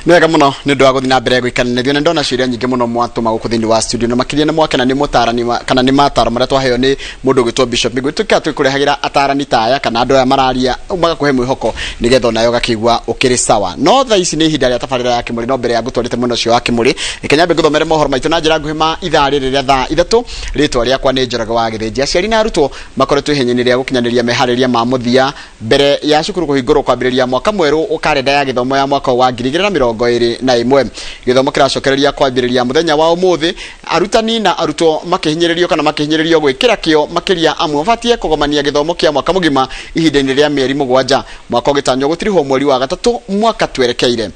Nĩ wega mũno nĩ ũndũ wa gũthiĩ na mbere gũikarania ithuĩ, na ndona ciũria nyingĩ mũno mwatũma gũkũ thĩinĩ wa studio, na makĩria nĩ mwakena nĩ mũtarani kana nĩ mataro marĩa twaheo nĩ mũndũ ũgwĩtwo Bishop Migwi. Tũkĩra twĩkũrehagĩra atarani ta aya kana andũ aya mararia magakũhe mwĩhoko nĩgetha onawe ũgakĩigua ũkĩrĩ sawa. No thaa ici nĩ ihinda rĩa tabarĩra ya Kĩmũrĩ, no mbere ya ngũtwarĩte mwena ũcio wa Kĩmũrĩ, reke nyambe ngũthomere mohoro maitũ na njĩra nguhĩ ma ithaa rĩrĩ rĩa thaa 3. Rĩtwa rĩakwa nĩ Njoroge wa Gĩthĩnji. Aciari na arutwo makoretwo ihenya-inĩ rĩa gũkinyanĩria meharĩria ma mũthia mbere ya cukuru kũhingũrwo kwambĩrĩria mwaka mwerũ karenda ya gĩthomo ya mwaka wa 2021. Gĩthomo kĩracokereria kwambĩrĩria mũthenya wa ũmũthĩ, arutani na arutwo makĩhinyĩrĩrio kana makĩhinyĩrĩrio gwĩkĩra kĩo makĩria, amu mabatie kũgomania gĩthomo kĩa mwaka mũgima ihinda-inĩ rĩa mĩeri 7, mwaka ũgĩtanywo gũtirihwo mweri wa 3 mwaka twerekeire.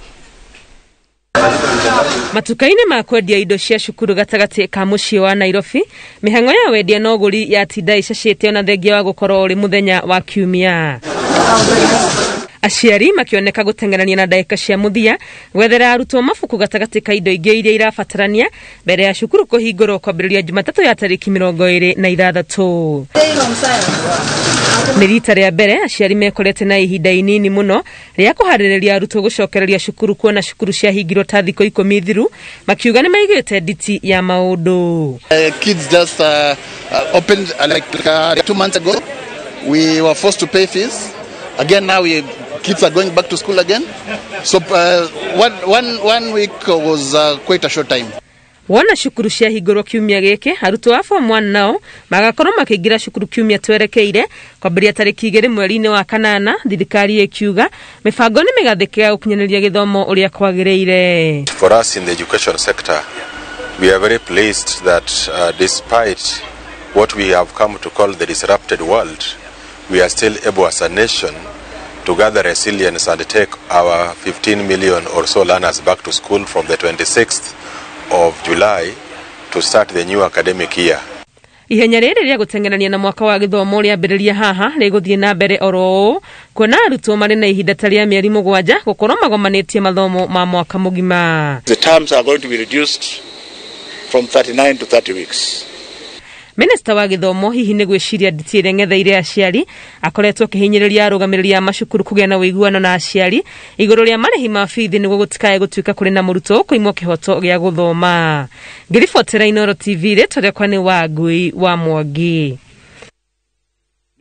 Matuka-inĩ ma kwendia indo cia cukuru gatagatĩ ka mũciĩ wa Nairobi, mĩhang'o ya wendia na ũgũri yatinda ĩcacĩte ona thengia wa gũkorwo ũrĩ mũthenya wa kiumia. Aciari makĩoneka gũteng'erania na ndagĩka cia mũthia gwethera arutwo mabuku gatagatĩ ka indo ingĩ iria irabatarania mbere ya cukuru kũhingũrwo kwambĩrĩria Jumatatũ ya tarĩki 26. Nĩ rita rĩa mbere aciari mekorete na ihinda inini mũno rĩa kũharĩrĩria arutwo gũcokereria cukuru, kuona cukuru ciahingirwo ta thikũ 10 thiru, makiuga nĩ maigĩte nditi ya maũndũ. Kids just opened like 2 months ago. We were forced to pay fees. Again, now kids are going back to school again. So one week was quite a short time. Wona cukuru ciahingũrwo kiumia gĩkĩ, arutwo a form 1 nao magakorwo makĩingĩra cukuru kiumia twerekeire kwambĩrĩria tarĩki 2 mweri-inĩ wa 8. Thirikari ĩkiuga mĩbango nĩ mĩgathĩke ya gũkinyanĩria gĩthomo ũrĩa kwagĩrĩire. For us in the education sector, we are very pleased that despite what we have come to call the disrupted world, we are still able as a nation to gather resilience and take our 15 million or so learners back to school from the 26th of July to start the new academic year. Ihenya rĩrĩ rĩa gũteng'erania na mwaka wa gĩthomo rĩambĩrĩria haha rĩgũthiĩ na mbere oro ũũ, kuona arutwo marĩ na ihinda ta rĩa mĩeri 7 gũkorwo magomanĩtie mathomo ma mwaka mũgima. The terms are going to be reduced from 39 to 30 weeks. Minista wa gĩthomo hihi nĩ gwĩciria nditi ĩrĩa ng'etheire aciari akoretwo akĩhinyĩrĩria arũgamĩrĩri a macukuru kũgĩa na ũiguano na aciari igũrũ rĩa marĩhi ma bithi nĩguo gũtikae gũtuĩka kũrĩ na mũrutwo ũkũimwo kĩhoto gĩa gũthoma. Ngĩribotera Inooro TV, rĩtwa rĩakwa nĩ Wangui wa Mwangi.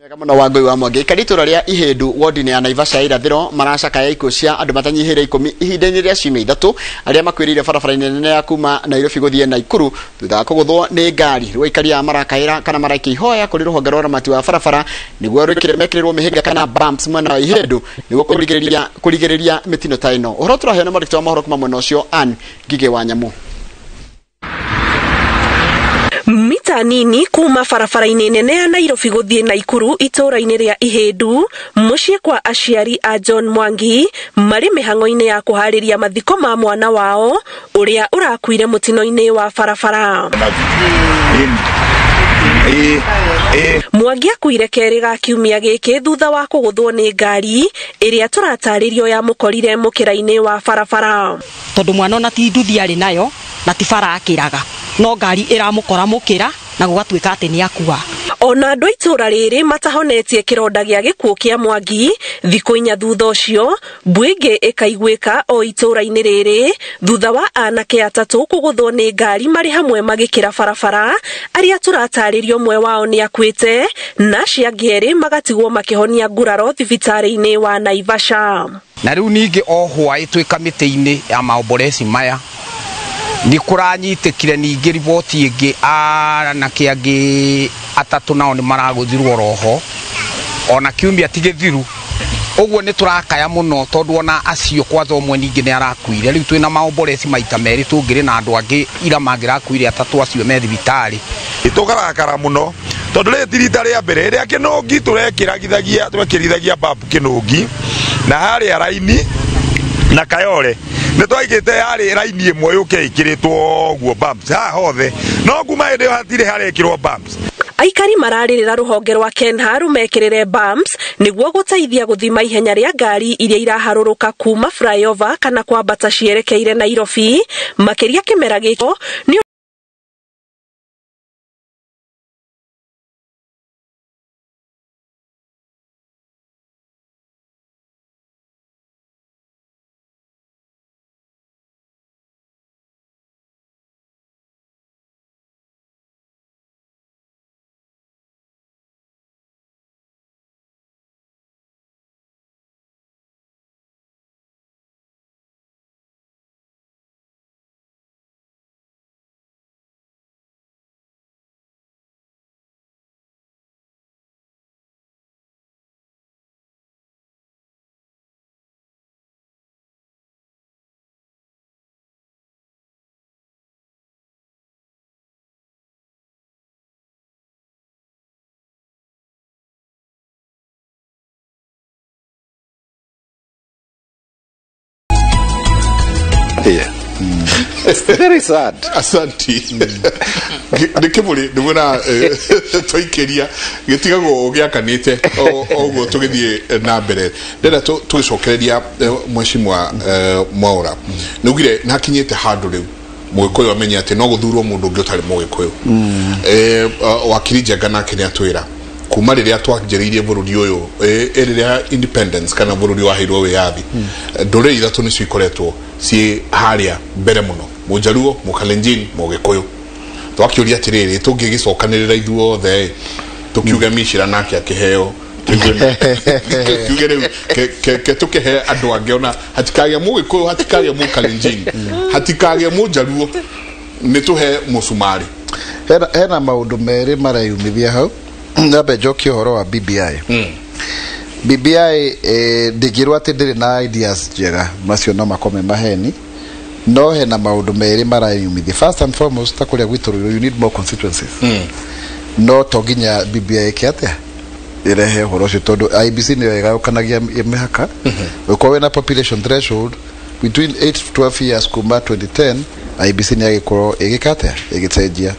Wega mũno Wangui wa Mwangi. Ikari itũra rĩa Ihĩndu wodi-inĩ ya Naivasha ya irathĩro maracakaya ikuũ cia andũ matanyihĩire 10 ihinda-inĩ rĩa ciumia 3 arĩa makuĩrĩire barabara-inĩ nene ya kuma Nairobi gũthiĩ Naikuru thutha wa kũgũthwo nĩ ngari. Rĩu aikari aya marakaĩra kana maraikia ihoya kũrĩ rũhonge rwa ũramati wa barabara nĩguo mekĩrĩrwo mĩhĩnga kana bumps mwena wa Ihĩndu nĩguo kũrigĩrĩria mĩtino ta ĩno. Ũhoro tũraheo nĩ mwandĩki wa mohoro kuma mwena ũcio Ann Ngigĩ wa Nyamũ. Mita nini kuma barabara-inĩ nene ya Nairobi gũthiĩ Naikuru itũũra-inĩ rĩa Ihĩndu, mũciĩ kwa aciari a John Mwangi marĩ mĩhang'o-inĩ ya kũharĩria mathiko ma mwana wao ũrĩa ũrakuire mũtino-inĩ wa barabara. Mwangi akuire kerĩ ga kiumia gĩkĩ thutha wa kũgũthwo nĩ ngari ĩrĩa tũratarĩrio yamũkorire mũkĩra-inĩ wa barabara. Tondũ mwana ona ti nduthi arĩ nayo na ti bara akĩraga, no ngari ĩramũkora mũkĩra na gũgatuĩka atĩ nĩ akua. Ona andũ a itũũra rĩrĩ matahonetie kĩronda gĩa gĩkuũ kĩa Mwangi, thikũ 4 thutha ũcio mbui ĩngĩ ĩkaiguĩka o itũũra-inĩ rĩrĩ thutha wa anake 3 kũgũthwo nĩ ngari marĩ hamwe magĩkĩra barabara, arĩa tũratarĩrio ũmwe wao nĩ akuĩte na acio angĩ erĩ magatigwo makĩhonia nguraro thibitarĩ-inĩ wa Naivasha. Na rĩu ningĩ o hwaĩ twĩ kamĩtĩ-inĩ ya maomboreci maya nĩ kũranyitĩkire ningĩ riboti ĩngĩ anake angĩ 3 nao nĩ maragũthirwo roho ona kiumia ti gĩthiru. Ũguo nĩ tũrakaya mũno tondũ ona acio kwanza ũmwe ningĩ nĩ arakuire. Rĩu twĩna maomboreci maita merĩ, tũngĩrĩ na andũ angĩ ira mangĩrakuire 3 acio me thibitarĩ. Tũkarakara mũno tondũ rĩrĩ ti rita rĩa mbere rĩrĩa kĩnũngi twekĩrithagia bump kĩnũngi na harĩa raini na Kayole nĩ twaigĩte yarĩ raini ĩmwe yũke ĩkĩrĩtwo ũguo bumps haha hothe, no kuma hĩndĩ ĩyo hatirĩ harekĩrwo bumps. Aikari mararĩrĩra rũhonge rwa Kenha rũmekĩrĩre bumps nĩguo gũteithia gũthima ihenya rĩa ngari iria iraharũrũka kuma flyover kana kwambata cierekeire Nairobi, makĩria kĩmera gĩkĩ nĩ Yeah. It's very sad. Asanti. Nä kä må rä nä mwena twaikä ria gä tigagwo gä akanä te å guo tå gä thiä na mbere ndenda tå gä cokereria mwecimwa Mwaura nä ugire nä hakinyä te handå rä u må gä kå yå amenye atä no gå thurwo må ndå å ngä å tarä må gä kå yå. Wakiri Njenga nake nä atwä ra kuma rä rä a twanjä bå rå ri å yå rä rä a independence kana bå rå ri waheirwo wä yathi ndå rä ithatå nä cio ikoretwo ciä harĩa mbere mũno, mũjaruo, mũkalenjin, mũgĩkũyũ. Twakiũria atĩrĩrĩ, tũngĩgĩcokanĩrĩra ithuothe tũkiuge Micira nake akĩheo, tuge rĩu ke tũkĩhe andũ angĩ ona hatikagĩa mũgĩkũyũ, hatikagĩa mũkalenjin, hatikagĩa mũjaruo, nĩ tũhe mũcumarĩ. Hena maũndũ merĩ mareyumithia hau. Nyambe njokie ũhoro wa BBI. BBI ndingĩrwo atĩ ndĩrĩ na ideas njega, macio no makome maheni, no hena maũndũ merĩ marayumithia. First and foremost, ta kũrĩa gwitũ you need more constituencies. No to nginya BBI ĩke atĩa ĩrehe ũhoro ũcio, tondũ IEBC nĩyo ĩgayũkanagia mĩhaka. Ũkorwo wĩna population threshold between 8 to 12 years kuma 2010, IEBC nĩ yagĩkorwo ĩgĩka atĩa ĩgĩcenjia.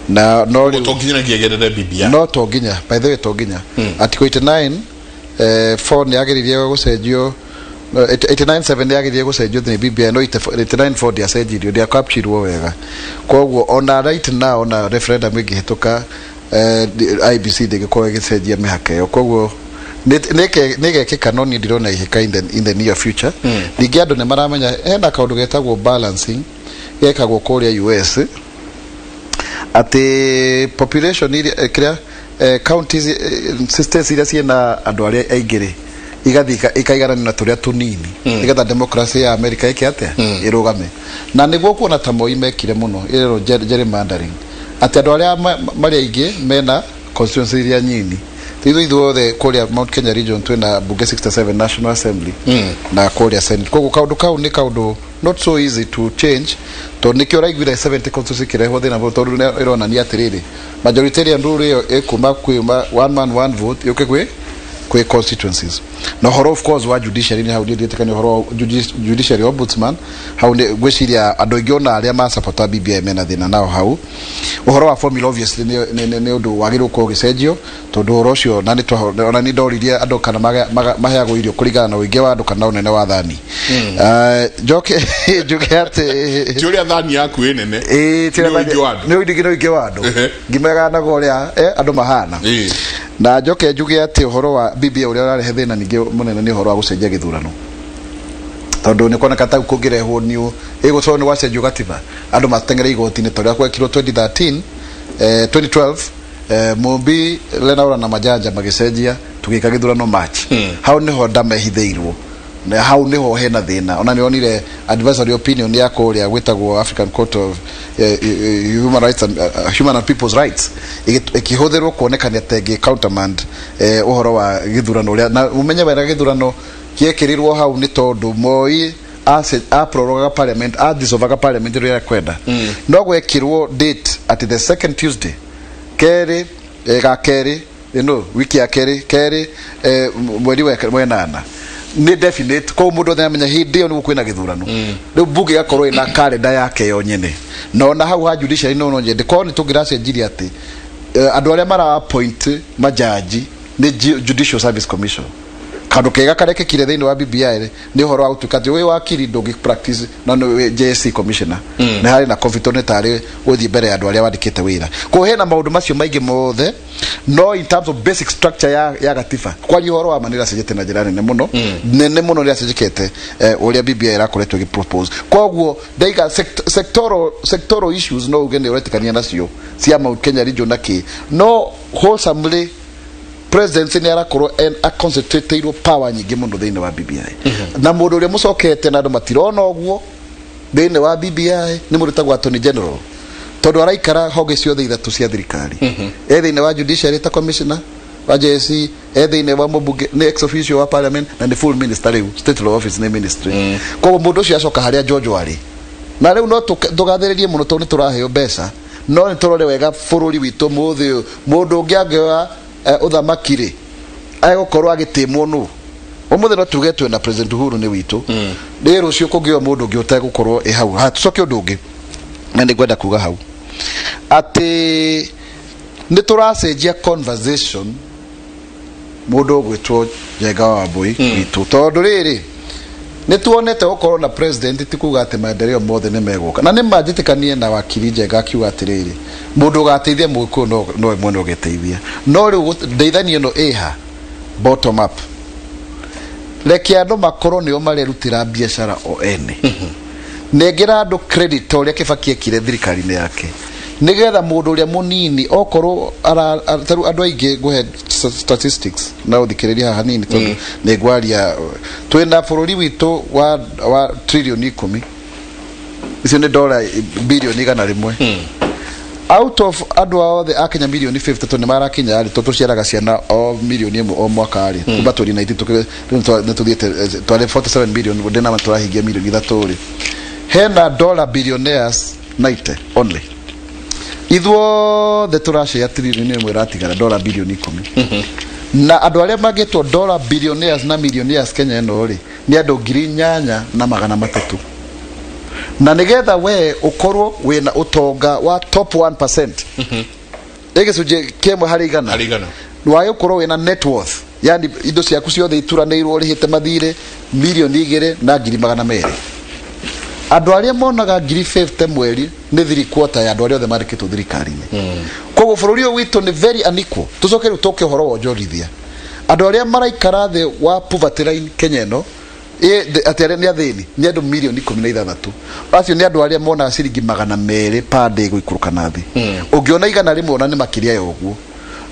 Na no to nginya ngiagerere BBI, no to nginya, by the way, to nginya. Article 89 4 nĩ yagĩrĩire gũcenjio, 89.7 nĩ yagĩrĩire gũcenjio nĩ BBI, no 89.4 ndĩacenjirio, ndĩakapchirwo wega. Koguo ona right now ona referendum ĩngĩhĩtũka, IEBC ndĩngĩkorwo ĩgĩcenjia mĩhaka ĩyo. Koguo nĩgekĩka, no niĩ ndirona ihĩka in the near future. Ningĩ andũ nĩ maramenya hena kaũndũ getagwo balancing gekagwo kũrĩa US, atĩ population iria kĩrĩa counties, states iria ciĩna andũ arĩa aingĩ rĩ, igathiĩ ikaiganania na tũrĩa tũnini, nĩgetha democracy ya America ĩke atĩa, ĩrũgame. Na nĩguo kuona ta Moi mekire mũno ĩrerwo gerrymandering, atĩ andũ arĩa marĩ aingĩ mena constituency iria nyini. Ithuĩ ithuothe kũrĩa Mount Kenya region twĩna bunge 67, National Assembly na kũrĩa Senate. Koguo kaũndũ kau nĩ kaũndũ not so easy to change, tondũ nĩkĩo ũraiguire 70 constituency kĩrehwo thĩna mũno, tondũ ĩronania atĩrĩrĩ, majoritarian rule ĩyo ĩkuma kwĩ one man one vote yũke kwĩ constituencies. Na ũhoro of course wa judiciary nĩ hau niĩ ndiĩtĩkania ũhoro wa judiciary ombudsman. Hau nĩ ngwĩciria andũ aingĩ ona arĩa masapota BBI mena thĩna nao hau. Ũhoro wa formula obviously nĩ ũndũ wagĩrĩirwo gũkorwo ũgĩcenjio, tondũ ũhoro ũcio na nĩ ona nĩ ndoririe andũ kana maheagwo irio kũringana na ũingĩ wa andũ kana ũnene wa thani. Njoke njuge atĩ ti ũrĩa thani yaku ĩ nene, ĩĩ, ti nĩ ũingĩ wa andũ. Nĩ ũingĩ wa andũ, ngima ĩganaga ũrĩa andũ mahana. Na njoke njuge atĩ ũhoro wa BBI ũrĩa ũrarehe thĩna ningĩ mũnene nĩ ũhoro wa gũcenjia gĩthurano, tondũ nĩ kuoneka ta kũngĩrehwo new ĩgũkorwo nĩ gwacenjio gatiba, andũ mateng'ere igoti-inĩ ta ũrĩa gwekirwo 2013, 2012, Mumbi, Lenaura na Majanja magĩcenjia tũgĩka gĩthurano March. Hau nĩho ndamehithĩirwo na hau niho hena thina. Ona nĩ onire advisory opinion ya kũrĩa gwĩtagwo African Court of Human Rights and Human and People's Rights ĩkĩhũthĩrwo kuonekania ta ĩngĩ countermand ũhoro wa gĩthurano ũrĩa. Na ũmenye wega gĩthurano gĩekĩrirwo hau nĩ tondũ Moi aprorogaga parliament, adissolvaga parliament rĩrĩa ekwenda. No gwekĩrwo date at the second Tuesday, kerĩ ga kerĩ, no wiki ya kerĩ mweri wa wenana nĩ definite. Koguo mũndũ othe amenya hĩndĩ ĩyo nĩguo kwĩna gĩthurano. Rĩu bunge ĩgakorwo ĩna kalenda yake yo nyene. Na ona hau ha judiciary no nyende korwo nĩ tũngĩracenjirie atĩ andũ arĩa mara appoint majaji nĩ Judicial Service Commission. Kaũndũ kega karekĩkire thĩinĩ wa BBI rĩ, nĩ ũhoro wa gũtuĩka atĩ wĩ wakiri ndũngĩ practice no nĩ wĩ JSC commissioner. Nĩ harĩ na conflict, nĩ tarĩ gũthiĩ mbere ya andũ arĩa wandĩkĩte wĩra. Koguo hena maũndũ macio maingĩ mothe, no in terms of basic structure ya gatiba, kwaria ũhoro wa ma, nĩ ĩracenjetie na njĩra nene mũno, nene mũno nĩ ĩracenjekete ũrĩa BBI ĩrakoretwo ĩgĩpropose. Koguo ndaiga sectoral issues no uge nĩ ũretĩkania nacio cia Mount Kenya region na kĩ, no wholesomely presidency nĩ arakorwo aconcentrateirwo power nyingĩ mũno thĩinĩ wa BBI. Na mũndũ ũrĩa mũcokete na andũ matirona ũguo thĩinĩ wa BBI nĩ mũndũ ũtagwo Attorney General, tondũ araikara honge ciothe ithatũ cia thirikari. E thĩinĩ wa judiciary ta commissioner wa JSC, e thĩinĩ wa mũmbunge nĩ ex officio wa parliament, na nĩ full minister rĩu, state law office nĩ ministry. Koguo mũndũ ũcio acoka harĩa George arĩ na rĩu no tũgathĩrĩrie mũno tondũ nĩ tũraheo mbeca, no nĩ tũrore wega bũrũri witũ mũthĩ ũyũ, mũndũ ũngĩ angĩoya ũthamaki rĩ, egũkorwo agĩtĩmwo nũ? Ũmũthĩ no tuge twĩ na President Uhuru nĩ witũ, rĩ rũciũ kũngĩo mũndũ ũngĩ ũtegũkorwo ĩ hau. Ha tũcoke ũndũ ũngĩ na nĩ ngwenda kuga hau atĩ nĩ tũracenjia conversation mũndũ ũgwĩtwo Njenga wa Wambui witũ, tondũ rĩrĩ nĩ tuonete gũkorwo na president ti kuga atĩ maendeleo mothe nĩ megũka. Na nĩ manjĩtĩkanie na wakiri Njenga akiuga atĩrĩrĩ, mũndũ ũgateithia mũgĩkũyũ no mwene ũgeteithia, no rĩu ndeithania ĩno ĩha bottom up. Reke andũ makorwo nĩo marerutĩra biacara o ene, nengera andũ credit ta ũrĩa Kibaki ekire thirikari-inĩ yake, nigetha mũndũ ũrĩa mũnini okorwo tarĩu andũ aingĩ ngũhe statistics na ũthikĩrĩria haha hanini, tondũ nĩ ngwaria twĩna bũrũri witũ wa trilioni 10, icio nĩ dola bilioni 100. Out of andũ othe a Kenya milioni 50, tondũ nĩ marakinya rĩ, tondũ tũciaraga ciana o milioni 1 o mwaka rĩ, kuma 2019 nĩ tũthiĩte twarĩ 47 million, ndĩna tũrahingia milioni 3 rĩ, hena dollar billionaires 90 only. Ithuothe tũracea trilioni 1 ĩratigara, dola bilioni 10. Na andũ arĩa mangĩtwo dollar billionaires na millionaires Kenya ĩno rĩ, nĩ andũ 8300. Na nĩgetha we ũkorwo wĩna ũtonga wa top 1%, ĩ gĩcunjĩ kĩmwe harĩ igana, wage gũkorwo wĩna net worth, yani indo ciaku ciothe ituranĩirwo ũrĩhĩte mathirĩ milioni 2,200,000. Andũ arĩa monaga ngiri 50 mweri nĩ 3/4 ya andũ arĩa othe mandĩkĩtwo thirikari-inĩ. Koguo bũrũri ũyũ witũ nĩ very unequal. Tũcoke rĩu tũke ũhoro wa onjorithia. Andũ arĩa maraikara thĩ wa poverty line Kenya ĩno, atĩ arĩa nĩ athĩni nĩ andũ milioni 16. Acio nĩ andũ arĩa monaga ciringi 200 per day gũikũrũka na thĩ. Ũngĩona 100 ona nĩ makĩria ya ũguo.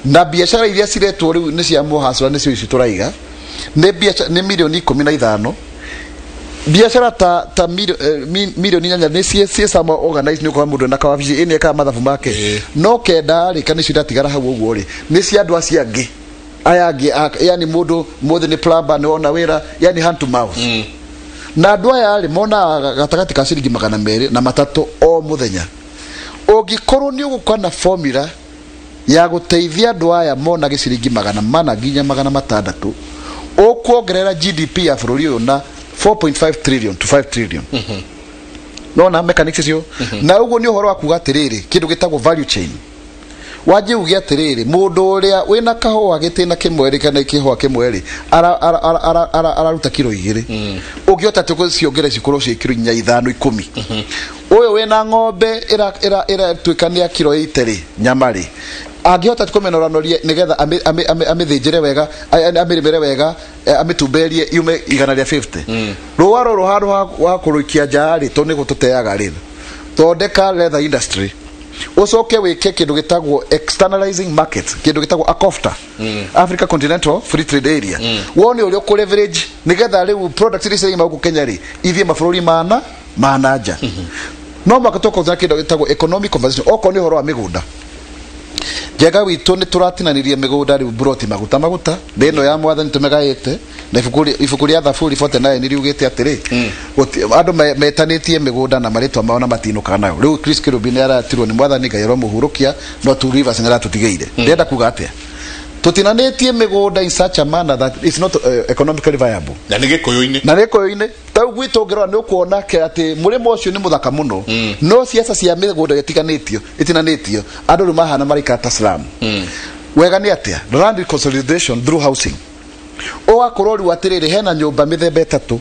Na biacara iria ciretwo rĩu nĩ cia mũhacũra, nĩcio ici tũraiga, nĩ biacara nĩ milioni 15. Biacara ta milioni 8 nĩ ciĩ sama organized, nĩ ũkora mũndũ ena kawabici ĩnĩ ekaga mathabu make, no 9 rĩ, kana icio iratigara hau ũguo rĩ, nĩ cia andũ acio angĩ aya angĩ, yani mũndũ mũthĩ nĩ plumber, nĩ wona wĩra, yani hand to mouth. Na andũ aya rĩ monaga gatagatĩ ka ciringi 203 o mũthenya. Ũngĩkorwo nĩ ũgũka na formula ya gũteithia andũ aya monage ciringi 400 nginya 600, ũkuongerera GDP ya bũrũri ũyũ na 4.5 trillion to 5 trillion. Nona mechanics icio. Na ũguo nĩ ũhoro wa kuga atĩrĩrĩ, kĩndũ gĩtagwo value chain. Wanjie uge atĩrĩrĩ, mũndũ ũrĩa wĩna kahũa gĩtĩna kĩmwe rĩ, kana kĩhũa kĩmwe rĩ, araruta kiro 2. Ũngĩhota atĩ gũciongerera cikorwo ciĩ kiro 4, 5, 10. Ũyũ wĩna ng'ombe ĩratuĩka nĩ ya kiro 80 rĩ, nyama rĩ, angĩhota kũmenoranoria nĩgetha amĩthĩnjĩre wega, amĩrĩmĩre wega, amĩtumberie yume 150. Rũa rũrũ handũ ha kũrũikia nja rĩ, tondũ nĩguo tũteaga rĩ, thondeka leather industry, ũcoke wĩke kĩndũ gĩtagwo externalizing market, kĩndũ gĩtagwo ACOFTA, Africa Continental Free Trade Area. Wone ũrĩa ũkũ leverage nĩgetha rĩu products iria cirauma gũkũ Kenya rĩ, ithiĩ mabũrũri mana nja. No mũhaka tũkorwo na kĩndũ gĩtagwo economic conversation, okorwo nĩ ũhoro wa mĩgũnda. Njenga witũ nĩ tũratinanĩria mĩgũnda rĩu broti maguta maguta, thĩ ĩno ya mwathani tũmĩgaĩte, na ibuku rĩa Thaburi 49 riugĩte atĩrĩ, andũ metanĩtie mĩgũnda na marĩtwa mao na matinũkaga nayo. Rĩu Chris Kirubi nĩ aratirwo nĩ mwathani Ngai aromũhurũkia, no Two Rivers nĩ aratũtigĩire. Ndĩrenda kuga atĩa? Tũtinanĩtie mĩgũnda in such a manner that it's not economically viable. Na nĩ Gĩkũyũ-inĩ. Na Gĩkũyũ-inĩ. Ta rĩu gwitũ ũngĩrora nĩ ũkuona atĩ mũrĩmo ũcio nĩ mũthaka mũno, no ciaca cia mĩgũnda ĩtiganĩtio, ĩtinanĩtio, andũ rĩu mahana maraikara ta slum. Wega nĩ atĩa? Land consolidation through housing. Ũgakorwo rĩu atĩrĩrĩ, hena nyũmba mĩthemba 3.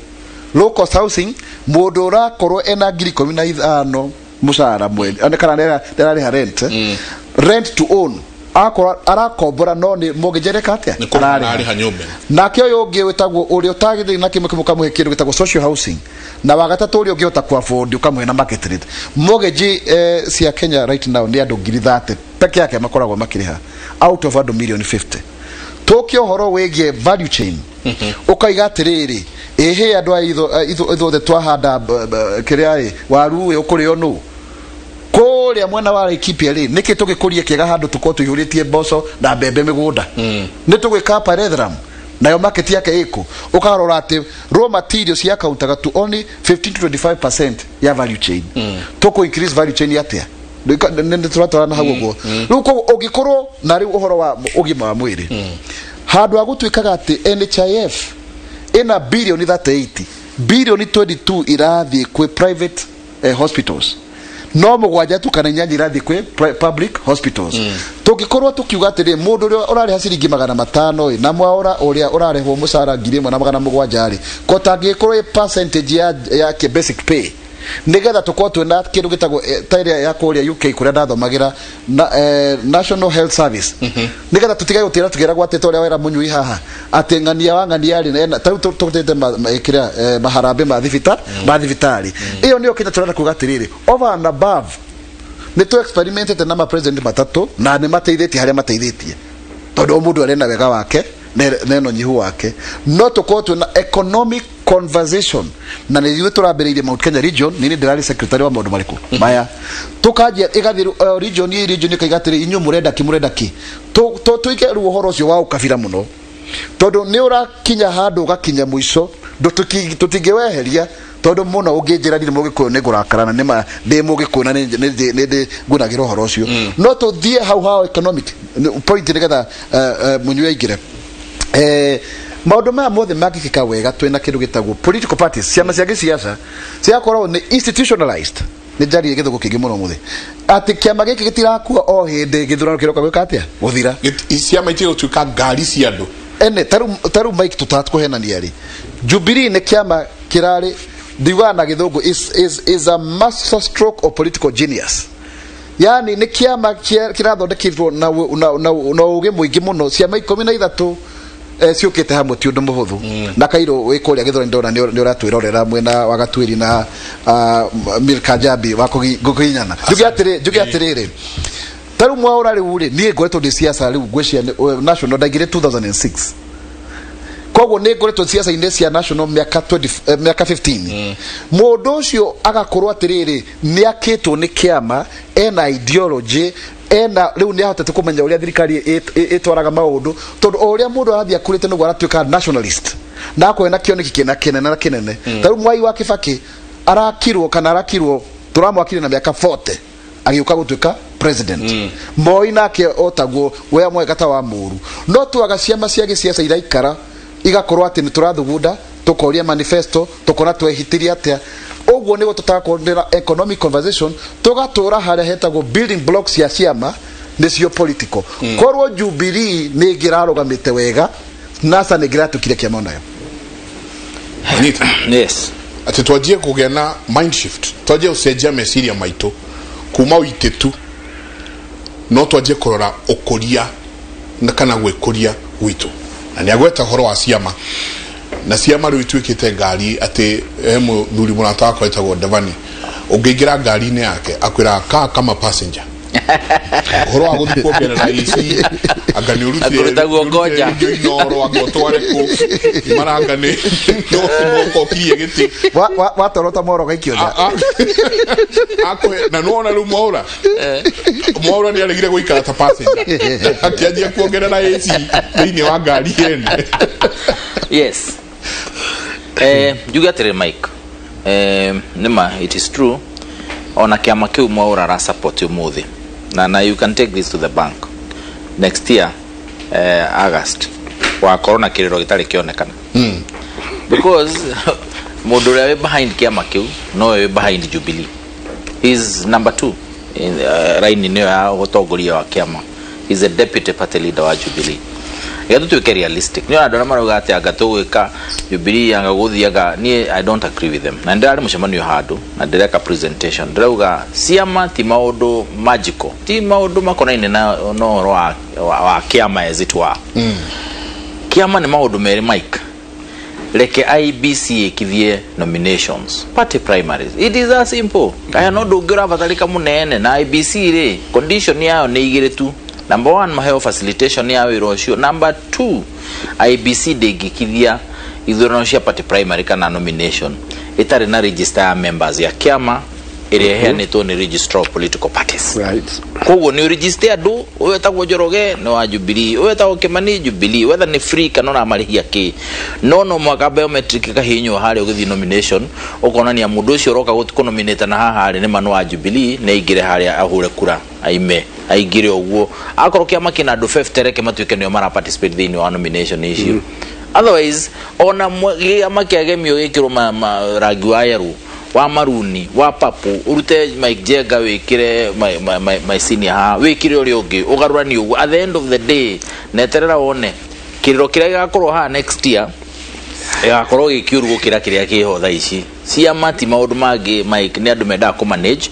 Low cost housing, mũndũ ũrakorwo ena ngiri 15 mũcara mweri, kana nĩararĩha rent. Rent to own, akorwo arakombora no nĩ mũngĩnjereka atĩa? Ararĩha nyũmba. Nake ũyũ ũngĩ wĩtagwo ũrĩa ũtagĩrĩire na kĩmwe kĩmwe ũkamũhe kĩndũ gĩtagwo social housing, na wa gatatũ ũrĩa ũngĩhota ku afford ũkamũhe na market rate. Mortgage cia Kenya right now nĩ andũ ngiri 30 peke yake makoragwo makĩrĩha out of andũ milioni 50. Tũke ũhoro wĩgiĩ value chain, ũkaiga atĩrĩrĩ, ĩhĩ andũ aya ithuothe twahanda kĩrĩa ĩ waru ĩ ũkũrĩo nũ kũrĩa mwena wa Laikipia rĩ, nĩkĩ tũgĩkũria kĩega handũ tũkorwo tũihũrĩtie mboco na mbembe mĩgũnda? Nĩ tũgwĩka pyrethrum nayo market yake ĩkũ? Ũkarora atĩ raw materials cia kauntaga to only 15 to 25% ya value chain. Tũkũ increase value chain atĩa? Nĩ tũratwarana hau ũguo. Rĩu koguo ũngĩkorwo na rĩu ũhoro wa ũgima wa mwĩrĩ, handũ ha gũtuĩkaga atĩ NHIF Ĩna birioni 38, birioni 22 irathiĩ kwĩ private hospitals, no mũgwanja tu kana inyanya irathiĩ kwĩ public hospitals. Tũngĩkorwo tũkiuga atĩrĩ, mũndũ ũrĩa ũrarĩha ciringi 500 ĩ, na mwaũra ũrĩa ũrarĩhwo mũcara 1700 rĩ, ko tangĩkorwo ĩ percentage ya basic pay, nigetha tukorwo twina kindu gitagwo ta ĩrĩa ya kũrĩa UK kũrĩa ndathomagĩra na, National Health Service, nigetha tutige gutira tukiragwo atĩ ta ũrĩa wera mũnyui haha atĩ ng'ania wa ng'ania rĩ, ta rĩu tũtĩte kĩrĩa maharambĩ ma thibitarĩ. Ĩyo nĩyo Kenya tũrenda kuga atĩrĩrĩ, over and above nĩ tũ experimentete na ma president matatũ na nĩ mateithĩtie harĩa mateithĩtie, tondũ o mũndũ arĩ na wega wake neno nyihu wake, no tukorwo twina economic conversation. Na nĩ ithuĩ tũrambĩrĩirie Mount Kenya region, nĩ ndĩrarĩ secretary wa maũndũ marĩkũ maya, tukanjia ĩgathiĩ region ĩ region ĩkaiga atĩrĩ, inyuĩ mũrenda kĩ, mũrenda kĩ, tũike rĩu ũhoro ũcio wa ũkabira mũno, tondũ nĩ ũrakinya handũ ũgakinya mũico tũtingĩweheria, tondũ mũno ũngĩnjĩra ndirĩ mũgĩkũyũ nĩ ngũrakara na nĩ ndĩ mũgĩkũyũ na nĩ ngunagĩra ũhoro ũcio. No tũthiĩ hau hao economic point nĩgetha mũnyue aingĩre. Maũndũ maya mothe mangĩkĩka wega twĩna kĩndũ gĩtagwo political parties, ciama cia gĩciaca cigakorwo nĩ institutionalized. Nĩ njarie gĩthũngũ kĩingĩ mũno mũthĩ atĩ kĩama gĩkĩ gĩtirakua o hĩndĩ gĩthurano kĩroka gwĩka atĩa, gũthira. Ciama itigũtuĩka ngari cia andũ ene. Tarĩu Mike, tũtakũhenania rĩ, Jubilee nĩ kĩama kĩrarĩ, ndiugaga na gĩthũngũ, is a master stroke of political genius. Yani nĩ kĩama kĩrathondeketwo na ũgĩ mũingĩ mũno, ciama 13 ciũkĩte hamwe ti ũndũ mũhũthũ. Na Kairũ wĩ kũrĩa gĩthurano ndona nĩ ũratwĩrorera mwena wa Gatuĩri na Milka Jambi wa kũginyana. Njuge atĩrĩrĩ, ta rĩu mwaũra rĩu rĩ, niĩ ngoretwo ndĩ siasa rĩu ngwĩcia national ndaingĩrire 2006, koguo nĩ ngoretwo siasa-inĩ cia national mĩaka 20, mĩaka 15. Mũndũ ũcio agakorwo atĩrĩrĩ, nĩ akĩtwo nĩ kĩama, ena ideology, ena rĩu nĩ ahotete kũmenya ũrĩa thirikari ĩtwaraga maũndũ, tondũ o ũrĩa mũndũ arathiĩ akũrĩte nĩguo aratuĩka nationalist na akorwo na kĩoneki kĩna kĩnene na kĩnene. Ta rĩu Mwai wa Kibaki arakirwo kana arakirwo, tũramwakire na mĩaka 40 agĩũka gũtuĩka president. Moi nake otaguo we mwega ta wa mũru. No twaga ciama cia gĩciaca iraikara igakorwo atĩ nĩ tũrathugunda, tũkoria manifesto, tũkona twehitirie atĩa. Ũguo nĩguo tũtakorwo na economic conversation, tũgatũra harĩa hetagwo building blocks cia ciama nĩcio political. Korwo Jubilee nĩ ĩngĩrarũgamĩte wega, NASA nĩ ĩngĩratukire kĩama nayo. Yes, atĩ twanjie kũgĩa na mind shift, twanjie gũcenjia meciria maitũ kuma ũitĩtu, no twanjie kũrora ũkũria na kana gwĩkũria gwitũ. Na nĩ agweta ũhoro wa ciama, na ciama rĩu ituĩkĩte ngari atĩ he mũthuri mũrata wakwa wĩtagwo Devani, ũngĩingĩra ngari-inĩ yake akwĩraga kaa kama passenger. Ũhoro wa gũthiĩ kuongerera AC, anga nĩ ũrutire inoro, anga ũtware kũ maranga nĩ ũkokirie gĩtĩ watorota moro gaikio nja. Na nĩwona rĩu mwaũra nĩ aregire gũikara ta passenger, akĩanjia kuongerera AC thĩinĩ wa ngari yene. Yes, njuge atĩrĩ Mike, nĩma it is true ona kĩama kĩu mwaũra ara support ũmũthĩ, na you can take this to the bank next year, August wakorwo na kĩrĩro gĩtarĩ kĩonekana, because mũndũ ũrĩa wĩ behind kĩama kĩu no we wĩ behind Jubilee. He is number 2 in line nĩyo ya ũtongoria wa kĩama. He is a deputy party leader wa Jubilee. Reke tũtuĩke realistic. Nĩ andũ arĩa marauga atĩ anga tũgwĩka Jubilee anga gũthiaga, niĩ I don't agree with them. Na ndĩrarĩ mũcemanio handũ na ndĩreka presentation, ndĩrauga ciama ti maũndũ magical, ti maũndũ makonaine na ũhoro wa kĩama as it were. Kĩama nĩ maũndũ merĩ Mike. Reke IBC ĩkithie nominations, party primaries. It is that simple. Kaya no ndũ ũngĩ ũrabatarĩka mũnene na IBC rĩ, condition yayo nĩ igĩrĩ tu. Number 1, maheo facilitation ya wĩra ũcio. Number 2, IBC ndĩngĩkithia ithurano cia party primary kana nomination ĩtarĩ na register ya members ya kĩama ĩrĩa ĩheanĩtwo nĩ registrar of political parties. Right. Koguo nĩ ũregister andũ, ũyũ etagwo Njoroge nĩ wa Jubilee, ũyũ etagwo Kimani Jubilee, whether nĩ free kana ũramarĩhia kĩ, no mũhaka biometric ĩkahihinywo harĩa ũgĩthiĩ nomination, ũkonania mũndũ ũcio ũroka gũkũnominate na haha rĩ nĩ ma nĩ wa Jubilee, nĩ aingĩre harĩa ahũre kura aime aingĩre ũguo. Akorwo kĩama kĩna andũ 50 reke matuĩke nĩo mara participate thĩinĩ wa nomination icio. Otherwise ona gĩama kĩagemio gĩkĩrwo rangi wa yellow, wa maruni, wa papu, urute Mike Jenga wikire my senior ha wikire uria ungi ugarurani uguo. At the end of the day, neterera wone kiriro kiria gigakorwo ha next year gĩgakorwo gĩkĩũru gũkĩra kĩrĩa kĩho thaa ici. Ciama ti maũndũ mangĩ, Mike, nĩ andũ mendaga kũ manage.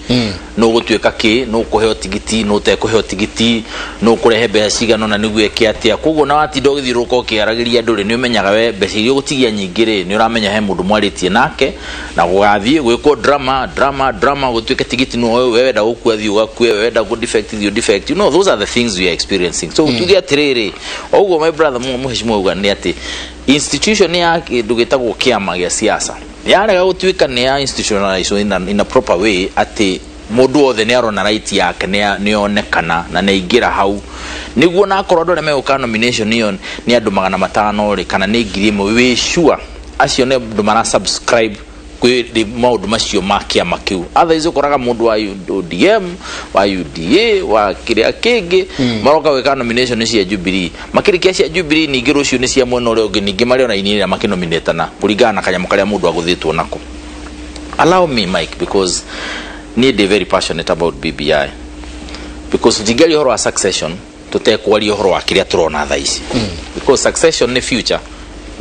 Nũ gũtuĩka kĩ, nũ kũheo tigiti, nũ ũtekũheo tigiti, nũ kũrehe mbeca cigana ũna nĩguo eke atĩa. Koguo na watinda ũgĩthiũrũrũka ũkĩaragĩria andũ rĩ, nĩ ũmenyaga we mbeca iria ũgũtigia nyingĩ rĩ, nĩ ũramenya he mũndũ mwarĩtie nake na gũgathiĩ gwĩkwo drama drama drama, gũtuĩke tigiti no we wenda gũkua thiĩ ũgakue, we wenda gũ defect thiĩ defect. You know, those are the things we are experiencing. So tuge atĩrĩrĩ, o ũguo my brother mũheshimiwa auga nĩ atĩ institution ya kĩndũ gĩtagwo kĩama gĩa siasa yarega gũtuĩka nĩ ya institutionalized in a proper way, atĩ mũndũ wothe nĩ arona right yake nĩ yonekana na nĩ aingĩra hau, nĩguo nakorwo andũ arĩa megũka nomination ĩyo nĩ andũ 500 rĩ, kana nĩ 1,000, wĩ sure acio nĩ andũ mara subscribe kwĩ maũndũ macio ma kĩama kĩu. Otherwise ũkoraga mũndũ wa ODM, wa UDA, wa kĩrĩa kĩngĩ maroka gwĩka nomination cia Jubilee, makĩrĩkia cia Jubilee, ningĩ rũciũ nĩ cia mwena ũrĩa ũngĩ, ningĩ marĩ ona inĩ makĩnominatana kũringana na kanyamũ karĩa mũndũ agũthĩtwo nako. Allow me, Mike, because niĩ ndĩ very passionate about BBI, because tũtingĩaria ũhoro wa succession tũtekwaria ũhoro wa kĩrĩa tũrona thaa ici, because succession nĩ future.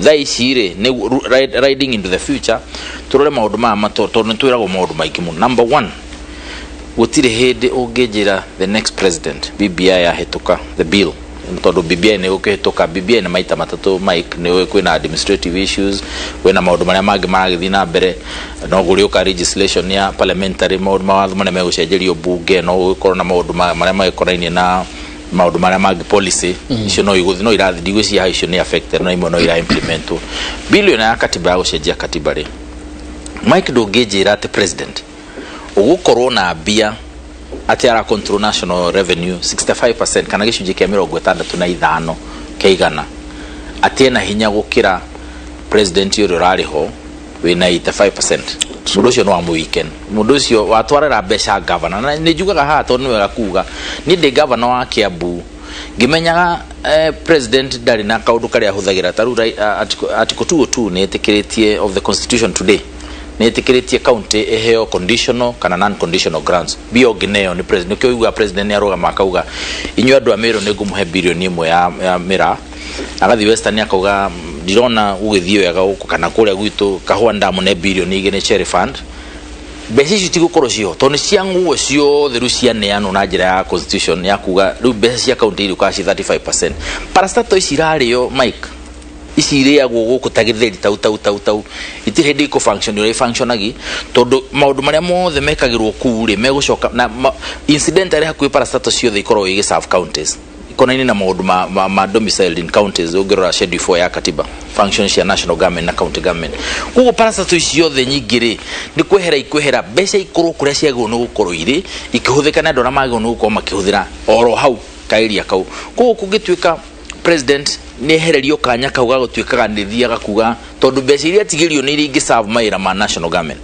Thaa ici rĩ, nĩ riding into the future. Tũrore maũndũ maya tondũ nĩ twĩragwo maũndũ maingĩ mũno. Number one, gũtirĩ hĩndĩ ũngĩnjĩra the next president, BBI yahĩtũka, the bill, tondũ BBI nĩ gũkĩhĩtũka. BBI nĩ maita matatũ, Mike, nĩ kwĩna administrative issues, kwĩna maũndũ marĩa mangĩ maragĩthiĩ na mbere, no gũrĩũka legislation ya parliamentary, maũndũ mawatho marĩa megũcenjerio bunge, no gũgĩkorwo na maũndũ marĩa magĩkonainie na maũndũ marĩa mangĩ, policy icio no igũthiĩ, no irathi, ndigwĩciria icio nĩ affected, no imwe no ira implementwo. Bill ĩno ya katiba, ya gũcenjia katiba rĩ, Mike, ndũngĩnjĩra atĩ president ũgũkorwo na mbia atĩ ara control national revenue 65% kana gĩcunjĩ kĩa 65 kĩa igana, atĩ ena hinya gũkĩra president ũrĩa ũrarĩ ho wĩna 85%. Mũndũ ũcio no amũ weekend, mũndũ ũcio watwarĩra mbeca governor. Na nĩ njugaga haha tondũ nĩ wega kuga, niĩ ndĩ governor wa Kiambu, ngĩmenyaga president ndarĩ na kaũndũ karĩa ahũthagĩra. Ta rĩu article 202 nĩ ĩtĩkĩrĩtie of the constitution today, nĩ ĩtĩkĩrĩtie county ĩheo conditional kana non conditional grants. Mbia ũngĩneo nĩ president, nĩkĩo ũiguaga president nĩ arũgama akauga, "Inyuĩ andũ a Meru, nĩ ngũmũhe 1 bilioni ya mĩraa." Agathiĩ Western akauga, "Ndirona gũgĩthiĩ wega gũkũ kana kũrĩa gwitũ kahũa, ndamũne 2 bilioni Cherry Fund." Mbeca icio tigũkorwo ciho tondũ nĩ cia nguo ciothe rĩu cianeanwo na njĩra ya constitution ya kuga rĩu mbeca cia county irĩũkaga ci 35%. Parastatal ici irarĩo, Mike, ici irĩagwo gũkũ ta gĩtheri, tau tau tau tau, itirĩ hĩndĩ ikũ function ũrĩa ifunctionagi, tondũ maũndũ marĩa mothe mekagĩrwo kũu rĩ, megũcoka na incidentally hakuhĩ parastatal ciothe ikoragwo igĩ serve counties, ikonainie na maũndũ ma domiciled in counties. Ũngĩrora schedule 4 ya katiba, function cia national government na county government. Koguo parastatal ici ciothe nyingĩ rĩ, nĩ kwehera ikwehera mbeca ikorwo kũrĩa ciagĩrĩirwo nĩ gũkorwo irĩ ikĩhũthĩka nĩ andũ arĩa magĩrĩirwo nĩ gũkorwo makĩhũthĩra oro hau kaeria kau. Koguo kũngĩtuĩka president nĩ ehererio kanya kau ga gũtuĩkaga nĩ thiaga kuga, tondũ mbeca iria atigĩrio nĩ iria ingĩ serve mawĩra ma national government,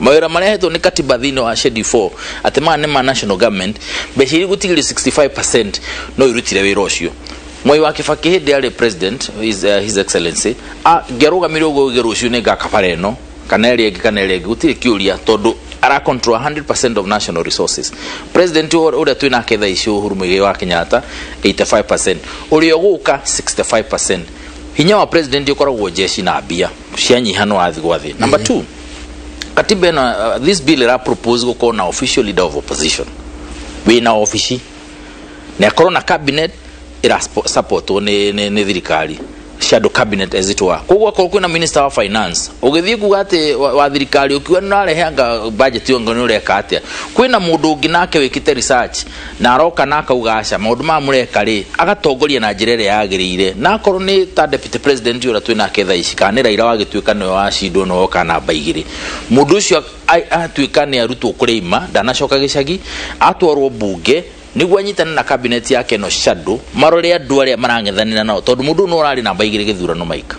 mawĩra marĩa hetwo nĩ katiba thĩinĩ wa schedule 4 atĩ maya nĩ ma national government, mbeca iria igũtigĩrio 65% no irutire wĩra ũcio. Mwai wa Kibaki hĩndĩ arĩ president, his excellency, ngĩarũgamire ũguo uge rũciũ nĩ ngaka bara ĩno kana ĩrĩa ĩngĩ kana ĩrĩa ĩngĩ, gũtirĩ kĩũria, tondũ ara control 100% of national resources. President ũrĩa twĩ nake thaa ici, Uhuru Muigai wa Kenyatta, 85%, ũrĩa ũgũka 65%. Hinya wa president ũkoragwo jeshi na mbia cianyiha no wathi gwa thĩ. Number two, katiba ĩno, this bill ĩra propose gũkorwo na official leader of opposition wĩna obici na akorwo na cabinet ĩra supportwo nĩ thirikari, shadow cabinet as it were. Koguo akorwo kwĩna minister wa finance, ũgĩthiĩ kuga atĩ wa thirikari ũkiuga nĩ ũrarehe budget ĩyo, nĩ ũreka atĩa, kwĩna mũndũ ũngĩ nake wĩkĩte research na aroka na akauga aca, maũndũ maya mũreka rĩ, agatongoria na njĩra ĩrĩa yagĩrĩire. Na akorwo nĩ ta deputy president ũrĩa twĩ nake thaa ici, kana nĩ Raila wagĩtuĩka nĩwe wacindwo nĩwe woka namba 2, mũndũ ũcio atuĩka nĩ arutwo kũrĩa ima ndanacoka gĩcagi, atwarwo bunge nĩguo anyitane na cabinet yake no shadow, marore andũ arĩa marang'ethanĩra nao, tondũ mũndũ ũyũ no ũrarĩ namba 2 gĩthurano, Mike,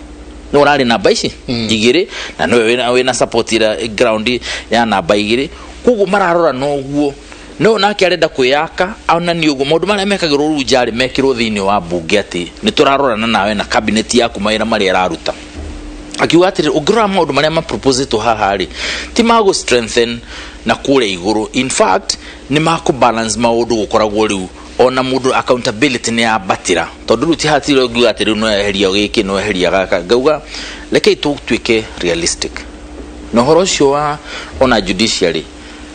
no ũrarĩ namba ici 2 na nĩwe wĩna support ira ground ya namba 2. Koguo mararora noguo. No nake arenda kwiyaka ona ni uguo maundu maria mekagirwo rĩu njarĩ mekirwo thĩinĩ wa mbunge atĩ nĩ tũrarorana nawe na cabinet yaku mawĩra marĩa ĩraruta. Akiuga atĩrĩ ũngĩrora maũndũ marĩa maproposĩtwo haha rĩ ti ma gũ strengthen na kũrĩa igũrũ, in fact nĩ ma kũ balance maũndũ gũkoragwo rĩu ona mũndũ accountability nĩ yambatĩra tondũ rĩu ti hatirĩ ũngiuga atĩ rĩu no eheria gĩkĩ no eheria gaka. Ngauga rekei tũtuĩke realistic na ũhoro ũcio wa ona judiciary,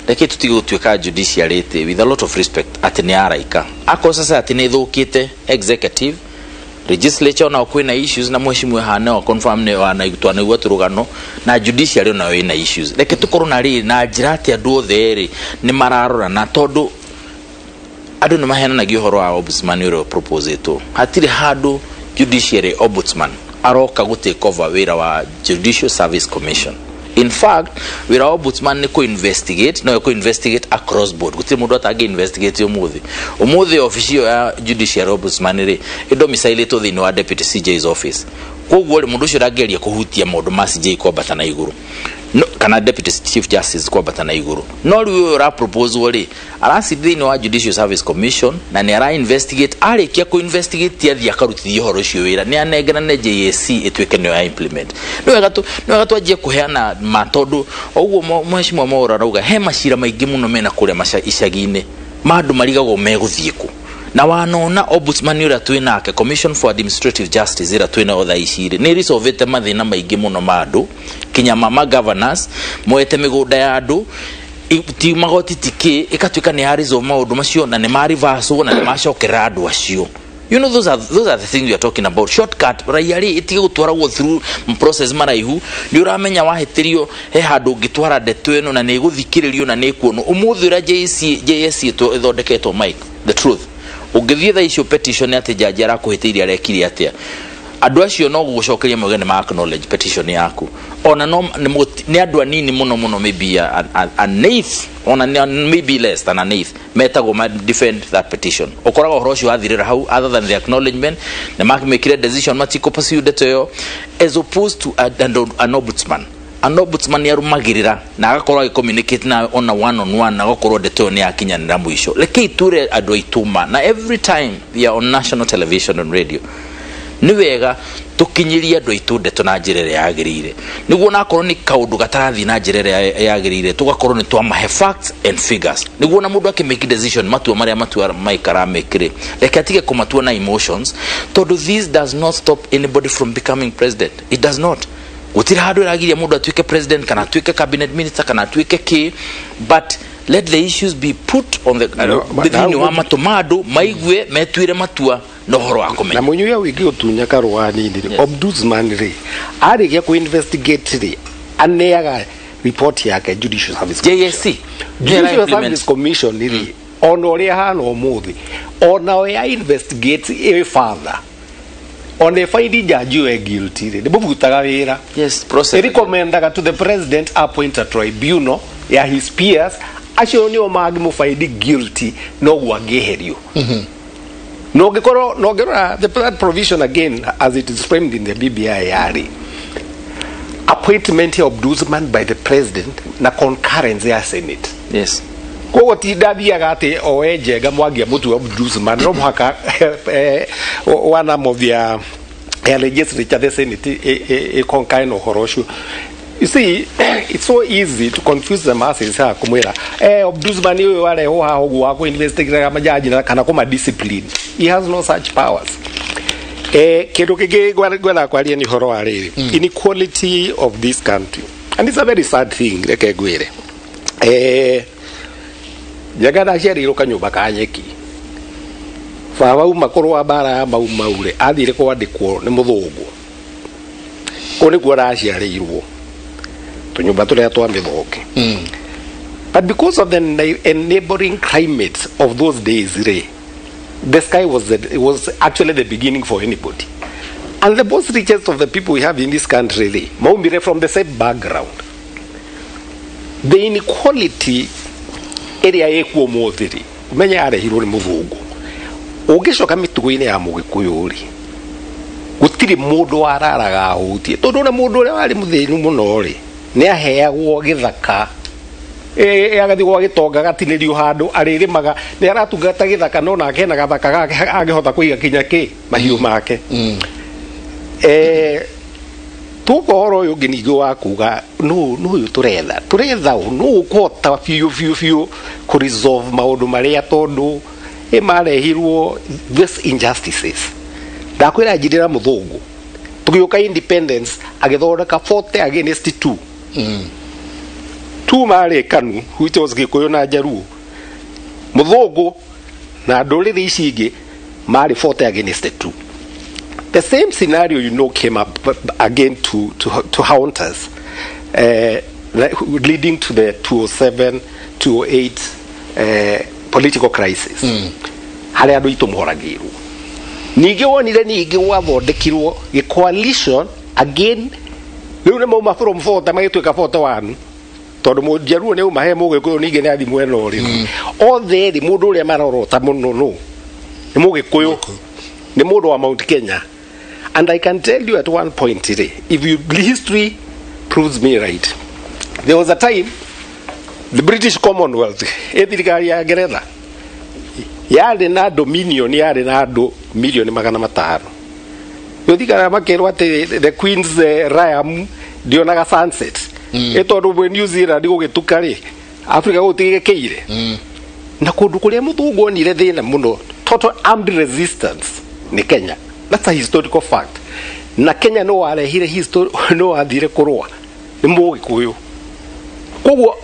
reke tutige gũtuĩka judiciary ĩtĩ with a lot of respect atĩ nĩ araika akorwo sasa atĩ nĩ ĩthũkĩte executive legislature onao kwĩna issues na mheshimiwa hana no confirm nĩ wana twanaigua tũrũgano na judiciary onayo ĩna issues. Reke tũkorwo na rĩrĩ na njĩra atĩ andũ othe rĩ nĩ mararorana tondũ andũ nĩ maheananagia ũhoro wa ombudsman ũrĩa proposetwo. Hatirĩ handũ judiciary ombudsman aroka gũ take over wĩra wa Judicial Service Commission. In fact, wĩra wa ombudsman nĩ kũ-investigate, no kũ-investigate across board. Gũtirĩ mũndũ atangĩ investigate ũmũthĩ. Ũmũthĩ obici ĩyo ya judiciary ombudsman rĩ ĩdomicilĩtwo thĩinĩ wa deputy CJ's office. Koguo rĩ mũndũ ũcio ndangĩgeria kũhutia maũndũ ma CJ kwambata na igũrũ. No, kana deputy chief justice kwambata na igũrũ. No rĩu ũyũ ũraproposwo rĩ araci thĩinĩ wa Judicial Service Commission na nĩ ara investigate, arĩkia kũ investigate athiĩ akarutithia ũhoro ũcio wĩra nĩ anengerane JSC ĩtuĩke nĩyo ya implement. Nĩ wega twanjie kũheana ma tondũ ũguo mheshimiwa Mwaura arauga he macira maingĩ mũno mena kũrĩa icagi-inĩ ma andũ marigagwo megũthiĩ kũ. Na wanona ombudsman ũrĩa twĩ nake Commission for Administrative Justice ĩrĩa twĩ nayo thaa ici rĩ nĩ resolvĩte mathĩna maingĩ mũno ma andũ kinya ma governors moete mĩgũnda ya andũ ti magoti ti kĩ ĩkatuĩka nĩ ya resolve maũndũ macio na nĩ ma reverse na nĩ macokerera andũ acio. You know, those are the things we are talking about. Shortcut raia rĩ ĩtige gũtwaragwo through process maraihu nĩ ũramenya wahĩtĩrio he handũ ũngĩtwara ndeto ĩno na nĩ ĩgũthikĩrĩrio na nĩ ĩkuonwo. Ũmũthĩ ũrĩa JSC ĩthondeketwo, Mike, the truth ũngĩthiĩ thaa icio petition atĩ jaji arakũhĩtĩirie arekire atĩa andũ acio no gũgũcokeria mauge nĩ ma acknowledge petition yaku ona no nĩ andũ anini mũno mũno maybe an eighth ona maybe less than an eighth metagwo ma defend that petition. Ũkoraga ũhoro ũcio wathirĩra hau other than the acknowledgement nĩ makĩmĩkire decision matikũ pursue ndeto ĩyo as opposed to an ombudsman. An ombudsman nĩ arũmagĩrĩra na agakorwo agĩcommunicate nawe ona one on one na agakorwo ndeto ĩyo nĩ yakinyanĩra mũico. Rekei ture andũ aitũ ma na every time we are on national television and radio nĩ wega tũkinyĩrie andũ aitũ ndeto na njĩra ĩrĩa yagĩrĩire nĩguo nakorwo nĩ kaũndũ gatarathiĩ na njĩra ĩrĩa yagĩrĩire tũgakorwo nĩ twamahe facts and figures nĩguo na mũndũ akĩmake decision matua marĩa matua Mike aramĩkĩrĩ reke atige kũmatua na emotions tondũ this does not stop anybody from becoming president. It does not. Gũtirĩ handũ ĩragiria mũndũ atuĩke president kana atuĩke cabinet minister kana atuĩke kĩ, but let the issues be put on the thĩinĩ wa matũ ma andũ maigue metuire matua na ũhoro wa kũmenya. Na mũnyuya wĩngĩ ũtunya karũa nini rĩ ombudsman rĩ arĩkia kũ investigate rĩ aneaga report yake Judicial Service JSC Judicial Service Commission rĩ ona ũrĩa hana ũmũthĩ ona ya investigate ĩ further on a finding judge you are guilty rĩ ndĩmũbutaga wĩra. Yes, process recomendaga to the president appoint a tribunal ya his peers acio nĩo mangĩmũfind guilty noguo angĩeherio. No ngĩkorwo no ngĩrora the that provision again as it is framed in the BBI yarĩ appointment of ombudsman by the president na concurrence ya senate. Yes. Koguo ti ndathiaga atĩ oe Njenga Mwangi amũtue ombudsman no mũhaka one arm of the legislature the senate ĩconcur na ũhoro ũcio. You see, it's so easy to confuse the masses ha kumwira ombudsman ũyũ warehwo haha ũguo wa kũ-investigate majaji na kana kũma discipline. He has no such powers. Kĩndũ kĩngĩ ngwenda kwaria nĩ ũhoro wa rĩrĩ inequality of this country and it's a very sad thing reke ngwĩre. Njenga ndaciarĩirwo kanyũmba ka nyeki baba uma kũrũa mbara ya Mau Mau rĩ athire kwandĩkwo nĩ mũthũngũ kũu nĩkuo ndaciarĩirwo tũnyũmba tũrĩa twa mĩthonge. But because of the enabling climate of those days rĩ the sky was actually the beginning for anybody and the most richest of the people we have in this country rĩ maumire from the same background. The inequality ĩrĩa ĩkuo ũmũthĩ rĩ ũmenye yarehirwo nĩ mũthũngũ. Ũngĩcoka mĩtugo-inĩ ya mũgĩkũyũ rĩ gũtirĩ mũndũ wararaga ahũtie tondũ ona mũndũ ũrĩa warĩ mũthĩni mũno rĩ nĩ aheagwo gĩthaka Agathi gwa gĩtonga gatinĩrio handũ arĩrĩmaga nĩ aratungata gĩthaka no nake ena gathaka gake angĩhota kũiga kinya kĩ mahiũ make. Tuoka ũhoro ũyũ ũngĩ ningĩ wa kuga nũ ũyũ tũretha ũ nũ ũkũhota biũ biũ biũ kũ resolve maũndũ marĩa tondũ marehirwo this injustices. Ndakwĩra njirĩra mũthũngũ tũgĩũka independence agĩthondeka 40 against 2. Tu marĩ KANU which was Gĩkũyũ na Njaruo. Mũthũngũ na ndũrĩrĩ ici ingĩ marĩ 40 against 2. The same scenario, you know, came up again to haunt us, leading to the 2007, 2008 political crisis. Harĩa andũ aitũ moragĩirwo. Ningĩ wonire ningĩ gwathondekirwo gĩ coalition again. Rĩu nĩ mauma from 40 magĩtuĩka 41. Tondũ Mũnjaruo nĩ auma he Mũgĩkũyũ ningĩ nĩ athi mwena ũrĩkũ. Othe erĩ mũndũ ũrĩa marorota mũno nũ nĩ Mũgĩkũyũ, nĩ mũndũ wa Mount Kenya. And I can tell you at one point today, if you history proves me right, there was a time the British Commonwealth, thirikari ya Ngeretha, yarĩ na dominion yarĩ na andũ milioni 500. Yothikara makerwo atĩ the Queen's Realm ndionaga sunset. Ĩ tondũ bwe New Zealand gũgĩtuka rĩ, Africa gũtigĩkĩire. Na kũndũ kũrĩa mũthũngũ onire thĩna mũno, total armed resistance nĩ Kenya. That's a historical fact. Na Kenya no warehire history, no wathire kũrũa nĩ Mũgĩkũyũ. Koguo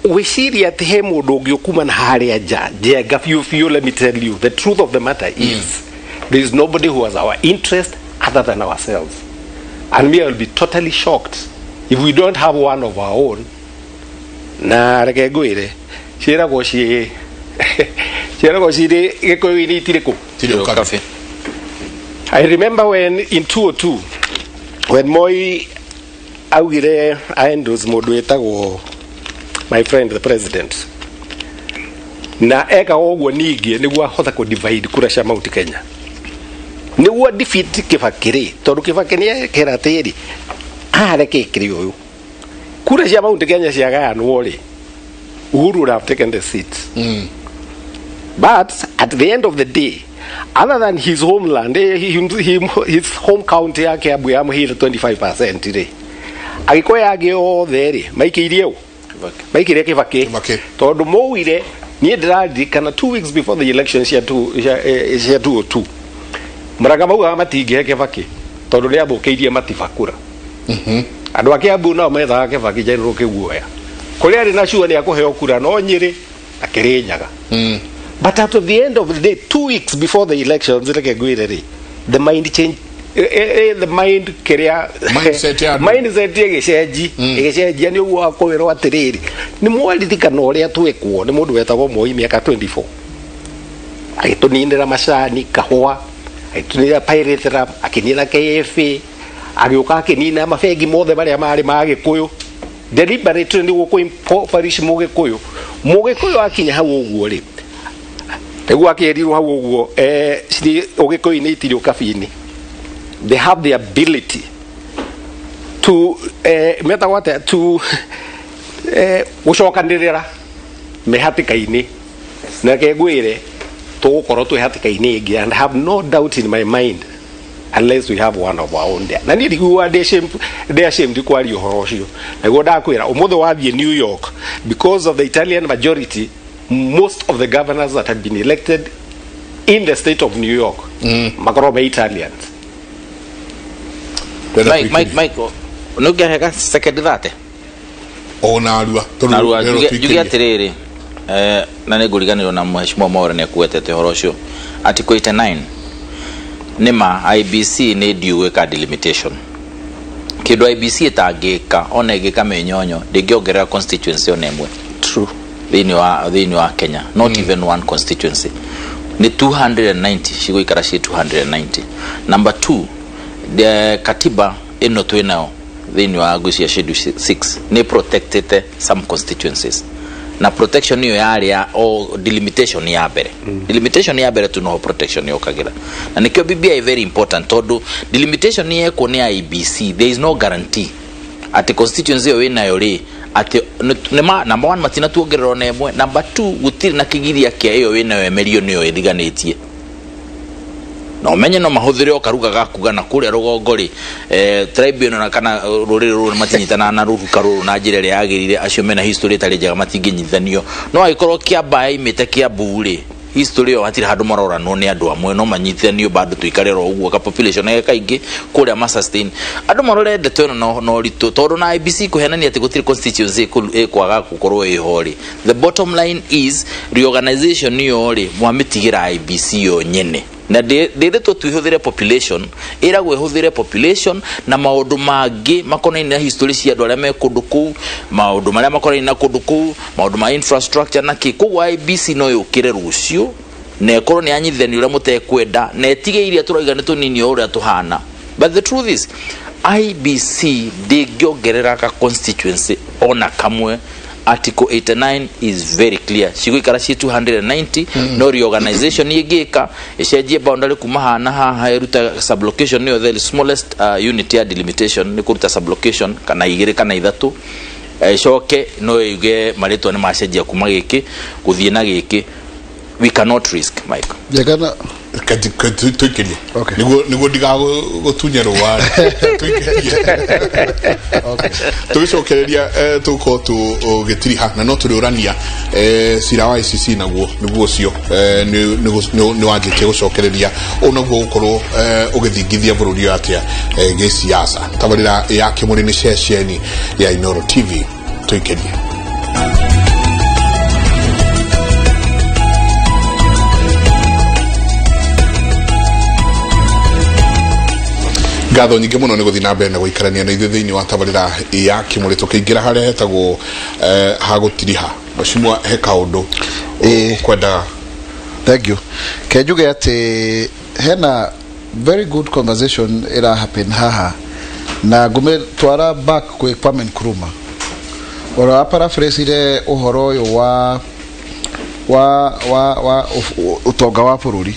gwĩciria atĩ he mũndũ ũngĩ ũkuma na harĩa nja njenga biũ biũ, let me tell you the truth of the matter is there is nobody who has our interest other than ourselves. And me, I will be totally shocked if we don't have one of our own. Na reke ngwĩre ciĩragwo ciĩ ciĩragwo cirĩ Gĩkũyũ-inĩ itirĩ kũ. I remember when in 2002 when Moi augire aendorse mũndũ wĩtagwo my friend the president, na eka ũguo ningĩ nĩguo ahota kũ divide kura cia Mount Kenya nĩguo defeat Kibaki rĩ, tondũ Kibaki nĩ ekera atĩrĩ areke kĩrĩ ũyũ kura cia Mount Kenya ciagayanwo rĩ, Uhuru would have taken the seat. But at the end of the day, other than his homeland, his home county yake ya Kiambu yamũheire 25% rĩ, Agĩkũyũ angĩ othe rĩ maikĩirie ũ, maikĩire Kibaki, tondũ maugire niĩ ndĩraririkana 2 weeks before the election cia 2002 Murang'a maugaga matingĩhe Kibaki tondũ nĩ athũkĩirie Matiba kura. Andũ a Kiambu nao methaga Kibaki General Kĩguoya kũrĩa arĩ na sure nĩ akũheo kura no Nyĩrĩ na Kĩrĩnyaga. But at the end of the day, 2 weeks before the elections, reke ngwĩre rĩ, the mind change, the mind kĩrĩa Mindset ya andũ. Mindset ĩgĩcenji ĩgĩcenjia nĩ ũguo wakwĩrwo atĩrĩrĩ nĩ mwaririkana ũrĩa twekwo nĩ mũndũ wetagwo Moi mĩaka 24 agĩtũninĩra macani kahũa, agĩtũninĩra pirate ram, akĩnina KFA, agĩũka akĩnina mabengi mothe marĩa marĩ ma Gĩkũyũ deliberately nĩguo kũ-impoverish Mũgĩkũyũ. Mũgĩkũyũ akinya hau ũguo rĩ, nĩguo akĩrirwo hau ũguo Ũgĩkũyũ-inĩ itirĩ ũkabi-inĩ. They have the ability to metagwo atĩa, to gũcokanĩrĩra me hatĩka-inĩ, na reke ngwĩre tũgũkorwo twĩ hatĩka-inĩ ĩngĩ, and I have no doubt in my mind unless we have one of our own there. Na niĩ ndiguaga ndĩ ashamed kwaria ũhoro ũcio. Naguo ndakwĩra ũmũthĩ wathiĩ New York, because of the Italian majority, most of the governors that have been elected in the state of New York makorwo me Italians. Mike, nĩ ũngĩaheka second thate o narua. Narua njuge atĩrĩrĩ, na nĩ ngũriganĩrwo na mheshimiwa Mwaura nĩ akuwetete ũhoro ũcio. Article 89 nĩ ma IBC nĩ due gwĩka delimitation. Kĩndũ IBC ĩtangĩka ona ĩngĩka mĩnyonyo ndĩngĩongerera constituency ona ĩmwe. True. Thĩinĩ wa Kenya, not even one constituency. Nĩ 290 cigũikara ciĩ 290. Number 2, the katiba ĩno twĩnayo thĩinĩ wa ngwĩciria schedule 6 nĩ protected some constituencies, na protection iyo yarĩ ya o delimitation ya mbere. Delimitation ya mbere tu noho protection yokagĩra, na nĩkĩo BBI very important, tondũ delimitation yekwo nĩ IEBC, there is no guarantee atĩ constituency ĩyo wĩnayo rĩ Atĩ nĩ number 1 matina tuongererwo na ĩmwe, number 2 gũtirĩ na kĩgiria kĩa ĩyo wĩnayo emerio nĩyo ĩriganĩtie. Na ũmenye no mahũthĩre o karuga gaku gana kũrĩa rũgongo rĩ, tribe ĩno na kana rũrĩrĩ rũrũ nĩmatinyitanaga na rũruka rũrũ na njĩra ĩrĩa yagĩrĩire, acio mena history ĩtarĩ njega matingĩnyitithanio. No angĩkorwo Kĩambaa yaimĩte Kĩambu rĩ, history ĩyo hatirĩ handũ maroranwo nĩ andũ amwe, no manyitithanio bado tũikare oro ũguo ka population ĩge kaingĩ kũrĩa ma sustain. Andũ marore ndeto ĩno na ũritũ tondũ na IEBC kũhenania atĩ gũtirĩ constituency ĩkwaga gũkorwo ĩho rĩ. The bottom line is reorganization ĩyo rĩ, mwamĩtigĩra IEBC yo nyene. Na ndĩrĩtwo twĩhũthĩre population, ĩragwo ĩhũthĩre population na maũndũ mangĩ makonainie na history cia andũ arĩa me kũndũ kũu, maũndũ marĩa makonainie na kũndũ kũu, maũndũ ma infrastructure na kĩ. Koguo IEBC no yũkĩre rũciũ na ĩkorwo nĩ yanyitithanio ũrĩa mũtekwenda na ĩtige iria tũrauga nĩ tũnini o ũrĩa tũhana. But the truth is IEBC ndĩngĩongerera ka constituency ona kamwe. Article 89 is very clear. Cigũikara ciĩ 290, no reorganization ĩngĩka ĩcenjie boundary kuma haha na haha, ĩruta sublocation nĩyo the smallest unit ya delimitation, nĩ kũruta sublocation kana igĩrĩ kana ithatũ, ĩcoke no ĩuge marĩtwa nĩ macenjia kuma gĩkĩ gũthiĩ na gĩkĩ. We cannot risk, Mike. Njegana tuikirie niguo ndigagũtunye rũa tuikirie. Tũgĩcokereria tũgũkorwo tũgĩtiriha na no tũrĩũrania cira wa ICC naguo nĩguo ũcio nĩ wanjĩtie gũcokereria ũũ naguo gũkorwo ũgĩthingithia bũrũri ũyũ atĩa gĩsiasa. Tabarĩra ya Kĩmũrĩ nĩ ceceni ya Inooro TV. Tuikirie. Ngatho nyingĩ mũno nĩ gũthiĩ na mbere na gũikarania na ithuĩ thĩinĩ wa tabarĩra ya Kĩmũrĩ. Tũkĩingĩra harĩa hetagwo ha gũtiriha. Mheshimiwa, he kaũndũ kwendaga. Thank you. Kenjuge atĩ hena very good conversation ĩra happen haha na ngũmĩtwara back kwĩ Kwame Nkrumah ũrĩa paraphrasire ũhoro ũyũ wa utonga wa bũrũri,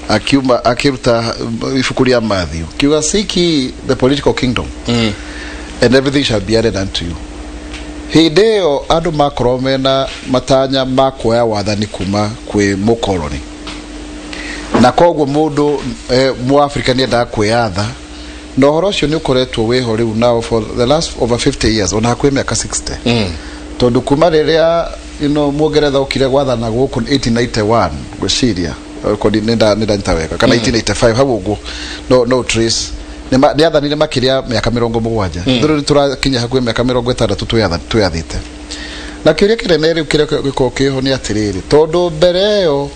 akiuma akiruta ibuku rĩa Matthew kiuga, "Seek ye the political kingdom and everything shall be added unto you." Hĩndĩ ĩyo andũ makorwo mena matanya ma kuoya wathani kuma kwĩ mũkoroni, na koguo mũndũ mũafrika nĩ endaga kwĩyatha, na ũhoro ũcio nĩ ũkoretwo wĩho rĩu now for the last over 50 years, ona hakuhĩ mĩaka 60, tondũ kuma rĩrĩa Mũngeretha okire gwathana gũkũ 1891, ngwĩciria nĩ ndanyita wega, kana 1885 hau ũguo, no trace nĩ athanire makĩria mĩaka 70. Rĩu nĩ tũrakinya hakuhĩ mĩaka 60 twĩathĩte. Na kĩũria kĩnene rĩu kĩrĩa gĩkoragwo kĩho nĩ atĩrĩrĩ, tondũ mbere ĩyo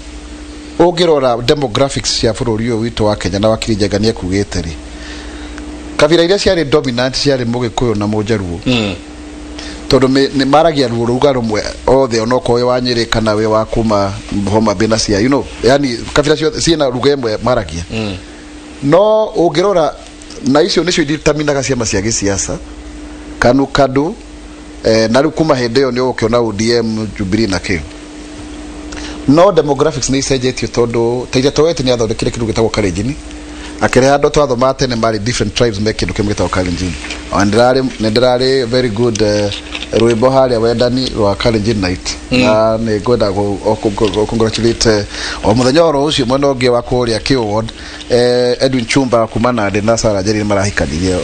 ũngĩrora demographics cia bũrũri ũyũ witũ wa Kenya, na wakiri Njenga nĩ ekugĩte rĩ, kabira iria ciarĩ dominant ciarĩ Mũgĩkũyũ na Mũjaruo, tondũ nĩ maragia ruo ruga rũmwe othe, onokorwo wĩ wa Nyĩrĩ kana wĩ wa kuma Homa Bay na cia yani kabira ciothe ciĩna ruga ĩmwe maragia. No ũngĩrora na icio nĩcio determinaga ciama cia gĩsiasa, KANU, KADU, na rĩu kuma hĩndĩ ĩyo nĩ ũgũkĩona ODM, Jubilee na kĩo. No demographics nĩ icenjetio, tondũ Taita Towet nĩ athondekire kĩndũ gĩtagwo Kalenjin, akĩrehe andũ twathomaga tene marĩ different tribes me kĩndũ kĩmwe gĩtagwo Kalenjin. Ona nĩ ndĩrarĩ very good rwĩmbo harĩa wendani rwa Kalenjin Night, na nĩ ngwenda congratulate o mũthenya oro ũcio mwena ũngĩ wa kũrĩa Kĩũ Ward, Edwin Chumba kuma Nandi na Sarah Njeri nĩ marahikanirie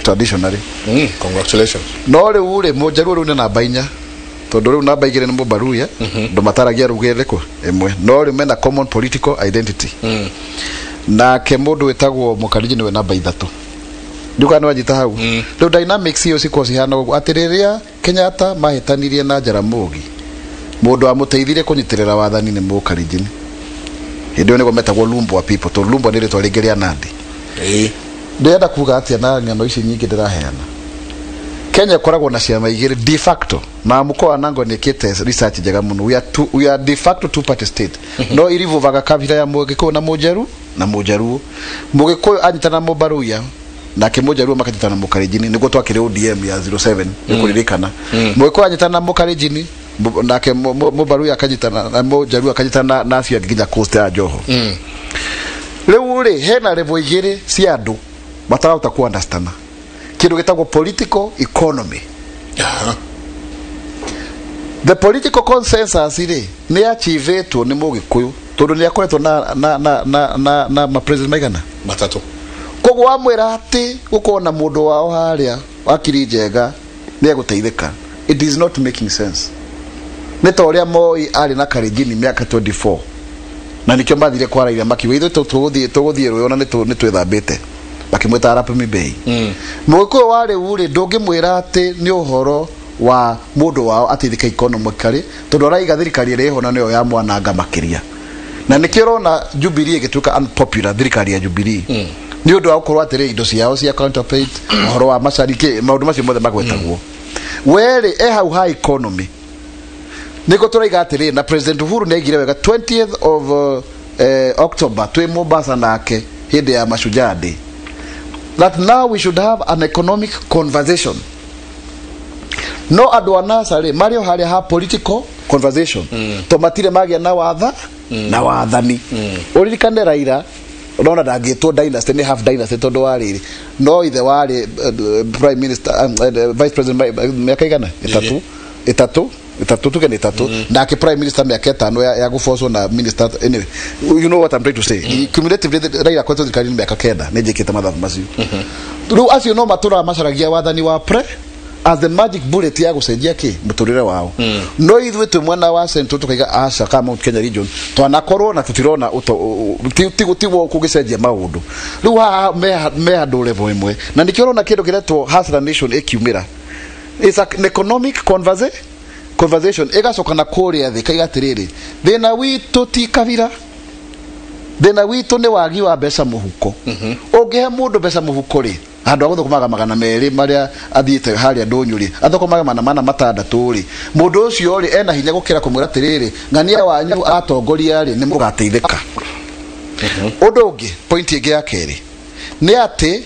traditionally. Congratulations. No rĩu rĩ, Mũjaruo rĩu nĩ namba 4, tondũ rĩu namba 2 nĩ Mũbaruya, andũ mataragia ruga ĩrĩkũ ĩmwe, no rĩu mena common political identity. Nake mũndũ wĩtagwo Mũkalenjin nĩwe namba 3. Ndiũĩ kana nĩwanyita hau. Rĩu dynamics iyo cikorwo cihana ũguo atĩ rĩrĩa Kenyatta mahĩtanirie na Jaramogi, mũndũ wamũteithirie kũnyitĩrĩra wathani nĩ Mũkalenjin. Hĩndĩ ĩyo nĩguo metagwo Lumbwa people, tondũ Lumbwa nĩ rĩtwa rĩngĩ rĩa Nandi. Ndĩrenda kuga atĩa na ng'ano ici nyingĩ ndĩraheana? Kenya ĩkoragwo na ciama igĩrĩ de facto, na mũkoa nango nĩkĩte research njega mũno. We are de facto two party state, no irivuvaga kabira ya Mũgĩkũyũ na Mũjaru na Mũjaruo. Mũgĩkũyũ anyitana na Mũbaruya, nake Mũjaruo makanyitana na Mũkalenjin, nĩguo twakĩrĩ ODM ya 07 nĩkũririkana. Mũgĩkũyũ anyitana na Mũkalenjin, nake Mũbaruya akanyitana na Mũjaruo akanyitana na acio angĩ nginya coast ya Joho. Rĩu rĩ, hena level igĩrĩ cia andũ matarahota ku understand kĩndũ gĩtagwo political economy. The political consensus rĩ nĩ achievetwo nĩ Mũgĩkũyũ tondũ nĩ akoretwo na ma president maigana matatũ. Koguo wamwĩra atĩ gũkorwo na mũndũ wao harĩa wakiri njega nĩ egũteithĩka, it is not making sense. Nĩ ta ũrĩa Moi arĩ na Karenjini mĩaka 24 na nĩkĩo mathire kwa Raila makiuga ithuĩ tũgũthiĩ rũĩ ona nĩ twĩthambĩte, makĩmwĩta Arap Mibei. Mũgĩkũyũ wa rĩu rĩ ndũngĩmwĩra atĩ nĩ ũhoro wa mũndũ wao ateithĩka economically tondũ araiga thirikari ĩrĩa ĩho na nĩyo ya mwananga makĩria. Na nĩkĩo ũrona Jubilee ĩgĩtuĩka unpopular, thirikari ya Jubilee nĩ ũndũ wa gũkorwo atĩrĩ indo ciao cia counterfeit, ũhoro wa macariki, maũndũ macio mothe magwetagwo. Werĩ e hau ha economy nĩguo tũraiga atĩrĩ, na President Uhuru nĩ aigire wega 20th of October twĩ Mombasa nake hĩndĩ ya Mashujaa Day that now we should have an economic conversation. No andũ a NASA rĩ marĩ o harĩa ha political conversation to matire magĩa na watha na wathani. Ũririkane Raila ũrona ndangĩtwo dynasty, nĩ half dynasty tondũ wa rĩrĩ no ithe warĩ prime minister, vice president mĩaka igana ĩtatũ tuge nĩ ĩtatũ, nake prime minister mĩaka ĩtano ya gũbocwo na minister. Anyway, you know what I'm trying to say. Cumulatively Raila akoretwo thirikari-inĩ mĩaka 9, nĩ njĩkĩte mathabu macio. Rĩu acio no matũraga macaragia wathani wa pre as the magic bullet ya gũcenjia kĩ mũtũrĩre wao. No ithuĩ twĩ mwena wa Central tũkaiga aca ka Mount Kenya region twanakorwo na tũtirona tiguo kũgĩcenjia maũndũ. Rĩu haha me handũ level ĩmwe, na nĩkĩo ũrona kĩndũ kĩretwo Hustler Nation ĩkiumĩra. It's an economic conversation ĩgacoka na kũrĩa thĩ kaiga atĩrĩrĩ, thĩna witũ ti kabira, thĩna witũ nĩ wagi wa mbeca mũhuko. Ũngĩhe mũndũ mbeca mũhuko rĩ, handũ ha gũthũkũmaga 200 marĩa athiĩte harĩa ndũnyũ rĩ, athũkũmaga 406 rĩ, mũndũ ũcio rĩ ena hinya gũkĩra kũmwĩra atĩrĩrĩ, ng'ania wanyu atongoria rĩ nĩ mũgateithĩka. Ũndũ ũngĩ, point ĩngĩ ya kerĩ nĩ atĩ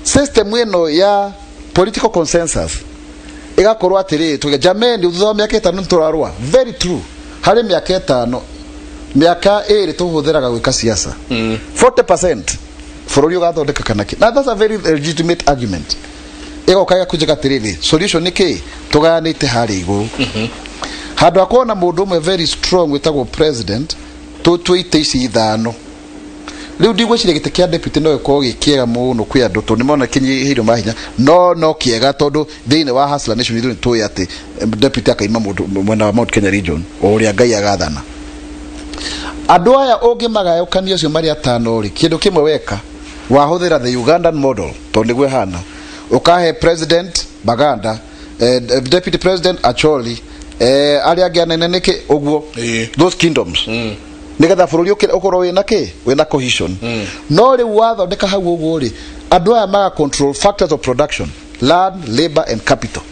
system ĩno ya political consensus ĩgakorwo atĩrĩrĩ, tuge jameni thutha wa mĩaka 5 nĩtũrarũa. Very true, harĩ mĩaka 5, mĩaka 2 tũhũthĩraga gwĩka siasa, 40% bũrũri ũgathondeka kana kĩ. Now that's a very legitimate argument. Ĩgoka ĩgakũnjĩka atĩrĩrĩ, solution nĩ kĩ? Tũgayanĩte harĩa igũrũ. Handũ ha kuona mũndũ ũmwe very strong wĩtagwo president, tũtwĩte ici 5. Rĩu ndigwĩciria gĩtĩ kĩa deputy no gĩkorwo gĩ kĩega mũno kwĩ andũ tondũ nĩmona kĩnyihĩirio mahinya, no kĩega tondũ thĩinĩ wa Hustler Nation ithuĩ nĩtũĩ atĩ deputy akaima mũndũ mwena wa Mount Kenya region o ũrĩa Ngai agathana. Andũ aya ũngĩmagayũkania acio marĩ 5 rĩ, kĩndũ kĩmwe weka wahũthĩra the Ugandan model tondũ nĩguo ĩhana, ũkahe president Baganda, deputy president Acholi, arĩa angĩ anene nĩkĩ ũguo, those kingdoms, nĩgetha bũrũri ũkorwo wĩna kĩ, wĩna cohesion. No rĩu wathondeka hau ũguo rĩ, andũ aya maga control factors of production, land, labor and capital.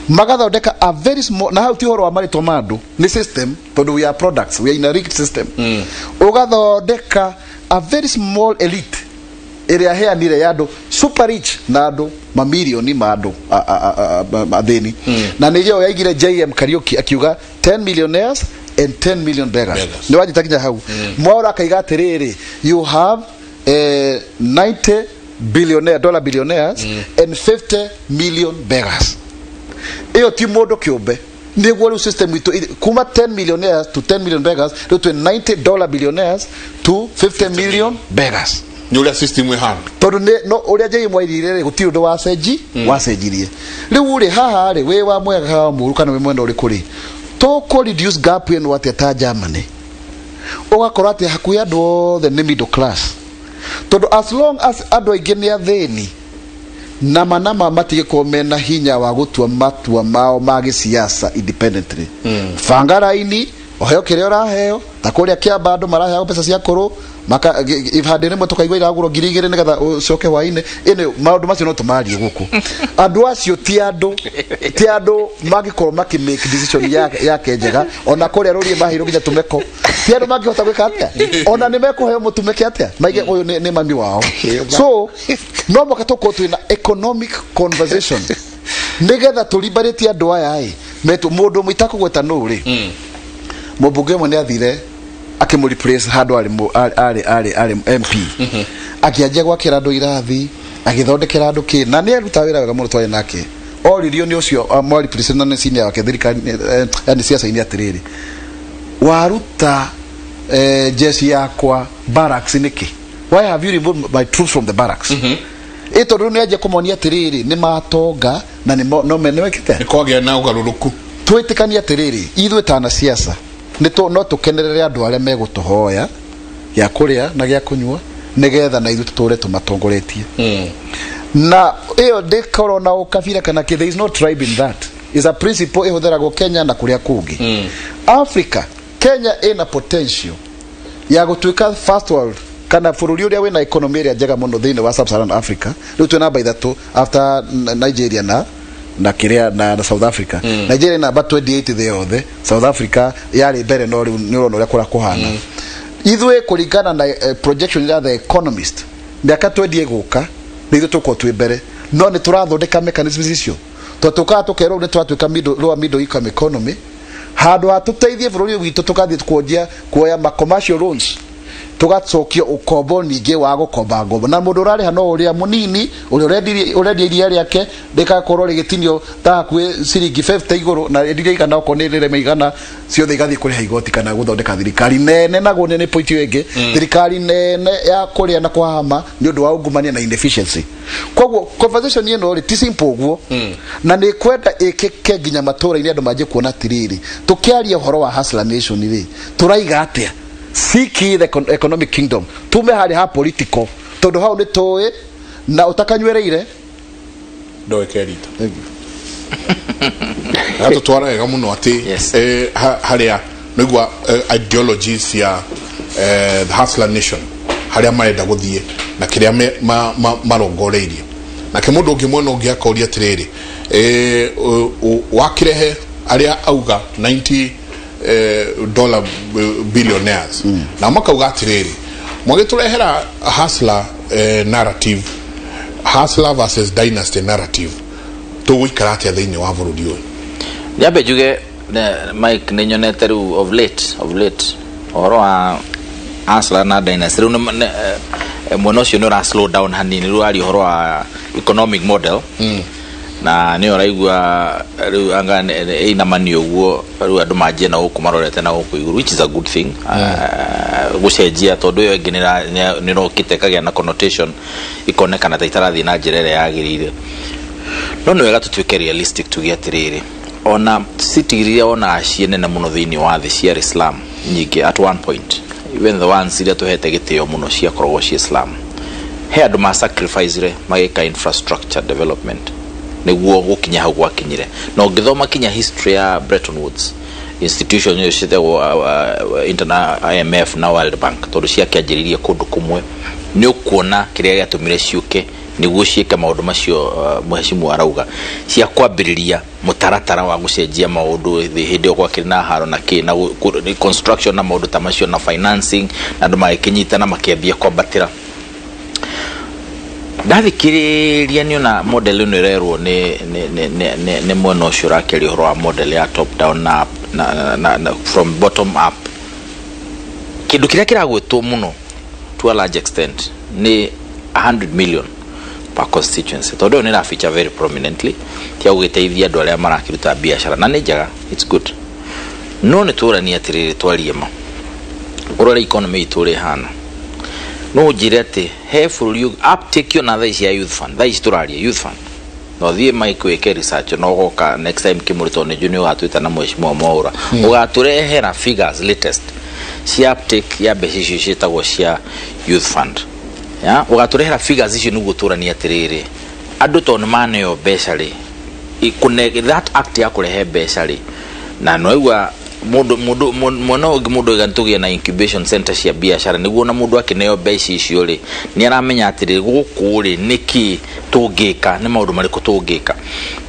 Magathondeka a very small, na hau ti ũhoro wa marĩtwa ma andũ, nĩ system tondũ we are products, we are in a rigged system. Ũgathondeka a very small elite ĩrĩa heanire ya andũ super rich na andũ mamirioni ma andũ athĩni. Na nĩyo yaigire JM Kariuki akiuga 10 millionaires and 10 million beggars. Nĩ wanyita nginya hau. Mwaura akaiga atĩrĩrĩ, you have 90 billionaire dollar billionaires and 50 million beggars. Ĩyo ti mũndũ kĩũmbe. Nĩguo rĩu system itũ kuma 10 millionaires to 10 million beggars, rĩu twĩ 90 dollar billionaires to 50 million beggars. Nĩ ũrĩa system ĩhana. Tondũ nĩ no ũrĩa Jay mwairire rĩ, gũtirĩ ũndũ wacenjirie. Rĩu rĩ haha rĩ, wĩ wa mwega kana wa mũũru kana wĩ mwena ũrĩkũ rĩ, tũkũ reduce gap ĩno atĩa ta Germany? Ũgakorwo atĩ hakuhĩ andũ othe nĩ middle class. Tondũ as long as andũ aingĩ nĩ athĩni na manama matigĩkorwo mena hinya wa gũtua matua mao ma gĩsiasa independently. Banga raini, ũheo kĩrĩa ũraheo, ta kũrĩa Kĩamba andũ maraheagwo mbeca cia kũrũ, maka ibandĩ rĩmwe tũkaigua iragũrwo 2000 nĩgetha ũcoke hwainĩ. Ĩnĩ maũndũ macio no tũmarie gũkũ. Andũ acio ti andũ mangĩkorwo makĩ make decision yake njega, ona kũrĩa rũriĩ maheirwo nginya tũmeko. Ti andũ mangĩhota gwĩka atĩa? Ona nĩ mekũheo mũtumeke atĩa? Maige ũyũ nĩ mami wao. So no mũhaka tũkorwo twĩna economic conversation nĩgetha tũrimbarĩtie andũ aya ĩ metũ mũndũ ũmwe itakũgweta nũ rĩ, mũmbunge ũmwe nĩ athire akĩmũreplace handũ arĩ MP, akĩanjia gwakĩra andũ irathi, agĩthondekera andũ kĩ, na nĩ arutaga wĩra wega mũno twarĩ nake Oririo nĩ ũcio mwari president na senior wake thirikari, yani siasa-inĩ, atĩrĩrĩ, waruta jeshi yakwa barracks nĩkĩ? Why have you removed my troops from the barracks? Ĩ tondũ nĩ anjia kũmonia atĩrĩrĩ, nĩ matonga na nĩ no menewekete. Nĩ kwagĩa na ũgarũrũku. Twĩtĩkanie atĩrĩrĩ, ithuĩ tana siasa nĩ no tũkenerere andũ arĩa megũtũhoya gĩa kũrĩa na gĩa kũnyua, nĩgetha na ithuĩ tũtũre tũmatongoretie. Na ĩyo ndĩkorwo na ũkabira kana kĩ. There is no tribe in that. Is a principle ĩhũthĩragwo Kenya na kũrĩa kũngĩ Africa. Kenya ĩna potential ya gũtuĩka first world kana bũrũri ũrĩa wĩna economy ĩrĩa njega mũno thĩinĩ wa Sub-Saharan Africa. Rĩu twĩ namba 3 after Nigeria na kĩrĩa na South Africa. Nigeria namba 28 thĩ yothe. South Africa yarĩ mbere, no rĩu nĩ ũrona ũrĩa kũrĩa kũhana. Ithuĩ kũringana na projection ya The Economist, mĩaka 20 ĩgũka nĩ ithuĩ tũkorwo twĩ mbere, no nĩ tũrathondeka mechanisms icio, tondũ tũkaga tũkerwo nĩ twatuĩka middle, lower middle income economy. Handũ ha tũteithie bũrũri witũ, tũkathiĩ kuonjia kuoya ma commercial loans, tũgacokio ũkombo ningĩ wa gũkomba ngombo, na mũndũ ũrarĩha no ũrĩa mũnini, ũrĩa ũrendia iria rĩake rĩgakorwo rĩgĩtinio ta hakuhĩ ciringi 50 igũrũ, na iria igana okorwo nĩ rĩreme 100, ciothe igathiĩ kũrĩha igoti kana gũthondeka thirikari nene. Naguo nĩ point ĩyo ĩngĩ, thirikari nene ya kũrĩa na kũhahama nĩ ũndũ wa ungumania na inefficiency. Koguo conversation ĩno rĩ, ti simple ũguo, na nĩ kwenda ĩkĩke nginya matũra-inĩ, andũ manjie kuona atĩrĩrĩ, tũkĩaria ũhoro wa hustler nation rĩ, tũraiga atĩa? Seek ye the economic kingdom, tume harĩ ha political, tondũ hau nĩ tũĩ na ũtakanyuĩrĩire. Ndoeke rita gatũtwara wega mũno atĩ harĩa nĩgua ideology cia the hustler nation, harĩa marenda gũthiĩ na kĩrĩa marongoreirie. Nake mũndũ ũngĩ mwena ũngĩ akoria atĩrĩrĩ, wakĩrehe arĩa auga 90 dollar billionaires, na makauga atĩrĩrĩ, mwagĩtũrehera hustler narrative, hustler versus dynasty narrative, tũgũikara atĩa thĩinĩ wa bũrũri ũyũ? Nyambe njuge, Mike, nĩ nyonete rĩu of late ũhoro wa hustler na dynasty rĩu mwena ũcio nĩ ũra slow down hanini. Rĩu aria ũhoro wa economic model na nĩ ũraigua rĩu anga ĩinamani ũguo, rĩu andũ manjie na gũkũ marorete na gũkũ igũrũ, which is a good thing. Gũcenjia, tondũ ĩyo ĩngĩ nĩ ĩrokĩte ĩkagĩa na connotation, ikonekana ta itarathiĩ na njĩra ĩrĩa yagĩrĩire. No nĩ wega tũtuĩke realistic, tuge atĩrĩrĩ, ona city iria wonaga ciĩ nene mũno thĩinĩ wa thĩ ciarĩ slum nyingĩ at one point. Even the ones iria tũhete gĩtĩo mũno ciakoragwo ciĩ slum. He andũ ma sacrifice magĩka infrastructure development nĩguo gũkinya hau gwakinyire. Na ũngĩthoma kinya history ya Bretton Woods institution ĩyo ciĩtagwo IMF na World Bank, tondũ ciakĩanjĩrĩirie kũndũ kũmwe, nĩ ũkuona kĩrĩa gĩatũmire ciũke nĩguo ciĩke maũndũ macio mheshimiwa arauga, cia kwambĩrĩria mũtaratara wa gũcenjia maũndũ thĩ hĩndĩ ĩyo gwakĩrĩ na haro na kĩ na construction na maũndũ ta macio na financing, na andũ magĩkĩnyitana makĩambia kwambatĩra. Ndathikĩrĩria nĩona model ĩno ĩrerwo nĩ mwena ũcio ũrakĩaria ũhoro wa model ya top down na from bottom up. Kĩndũ kĩrĩa kĩragwĩtwo mũno to a large extent nĩ 100 million per constituency, tondũ ĩyo nĩ ĩra feature very prominently tia gũgĩteithia andũ arĩa marakĩruta biacara, na nĩ njega, it's good. No nĩ tũranie atĩrĩrĩ, twarie ma, ũrore economy itũ ũrĩa ĩhana, no njĩre atĩ he bũrũri uptake ona thaa ici ya youth fund, thaa ici tũraria youth fund, no thiĩ Mike wĩke research, no ũgoka next time kĩmũrĩ, tondũ nĩ njũĩ nĩ ũgatwĩta na mheshimiwa Mwaũra, ũgatũrehera figures latest cia uptake ya mbeca icio ciĩtagwo cia youth fund, ya ũgatũrehera figures icio nĩguo tũranie atĩrĩrĩ, andũ tondũ nĩ maneo mbeca rĩ, that act ya kũrehe mbeca rĩ, na noigua mundu mwena ũngĩ mũndũ oiga nĩtũgĩe na incubation center cia biacara, nĩguo na mũndũ akĩneo mbeca icio rĩ, nĩ aramenya atĩrĩ, gũkũ rĩ nĩkĩ tũngĩka, nĩ maũndũ marĩkũ tũngĩka.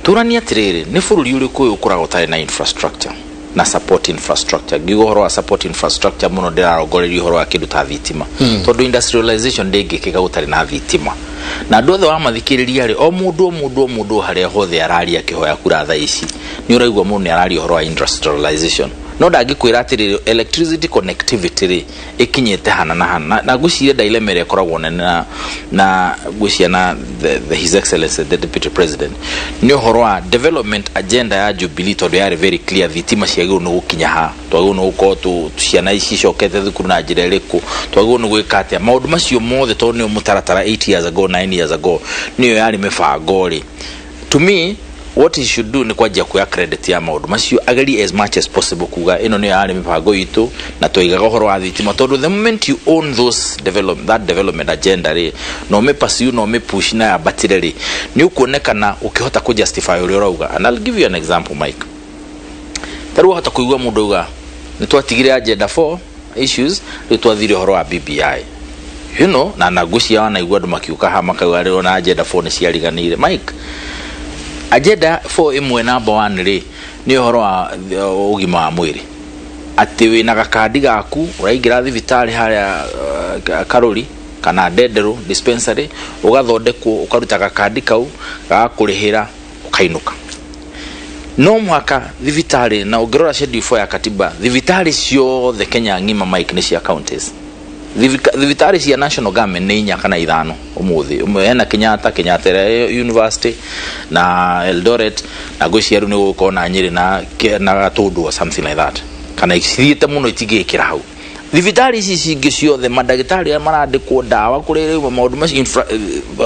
Tũranie atĩrĩrĩ, nĩ bũrũri ũrĩkũ ũyũ ũkoragwo ũtarĩ na infrastructure na support infrastructure? Ngiuga ũhoro wa support infrastructure mũno, ndĩrarongoreria ũhoro wa kĩndũ ta thitima, tondũ industrialization ndĩngĩkĩka gũtarĩ na thitima. Na andũ othe wamathikĩrĩria rĩ, o mũndũ o mũndũ o mũndũ harĩa hothe araria akĩhoya kura thaa ici, nĩ ũraigua mũndũ nĩ araria ũhoro wa industrialization. No ndangĩkwĩra atĩrĩrĩ, electricity connectivity rĩ, ĩkinyĩte hana na hana. Na ngwĩciria dilemma ĩrĩa ĩkoragwo nene na ngwĩciria na the His Excellency the Deputy President nĩ ũhoro wa development agenda ya Jubilee, tondũ yarĩ very clear thitima ciagĩrĩirwo nĩ gũkinya ha, twagĩrĩirwo nĩ gũkorwo ciana ici cicokete thukuru na njĩra ĩrĩkũ, twagĩrĩirwo nĩ gwĩka atĩa, maũndũ macio mothe, tondũ nĩyo mũtaratara 8 years ago, 9 years ago, nĩyo yarĩ mĩbango rĩ. To me, what he should do nĩ kwanjia kuoya credit ya maũndũ macio, agerie as much as possible kuga ĩno nĩyo yarĩ mĩbango itũ na twaigaga ũhoro wa thitima, tondũ the moment you own those develop, that development agenda rĩ, na ũmĩ pursue na ũmĩ push na yambatĩre rĩ, nĩ ũkuonekana ũkĩhota kũ justify ũrĩa ũrauga. And I'll give you an example, Mike. Ta rĩu wahota kũigua mũndũ auga nĩ twatigire agenda 4 issues, rĩu twathire ũhoro wa BBI, na ngwĩciria wanaigua andũ makiũka haha makauga rĩu na agenda 4 nĩ ciariganĩire. Mike, agenda 4 ĩmwe, number 1 rĩ, nĩ ũhoro wa ũgima wa mwĩrĩ, atĩ wĩna gakandi gaku ũraingĩra thibitarĩ harĩa Karũri kana Ndenderũ dispensary, ũgathondekwo, ũkaruta gakandi kau gagakũrĩhĩra, ũkainũka. No mũhaka thibitarĩ, na ũngĩrora schedule 4 ya katiba, thibitarĩ ciothe Kenya ng'ima, Mike, nĩ cia counties. Thibitarĩ cia national government nĩ inya kana ithano ũmũthĩ. Ũmwe hena Kenyatta, Kenyatta ĩrĩa University, na Eldoret, na ngwĩciria rĩu nĩ gũgũkorwo na Nyĩrĩ na Gatũndũ or something like that, kana cithiĩte mũno itingĩkĩra hau. Thibitarĩ ici cingĩ ciothe, mandagĩtarĩ arĩa marandĩkwo, ndawa kũrĩa rĩu, maũndũ macio,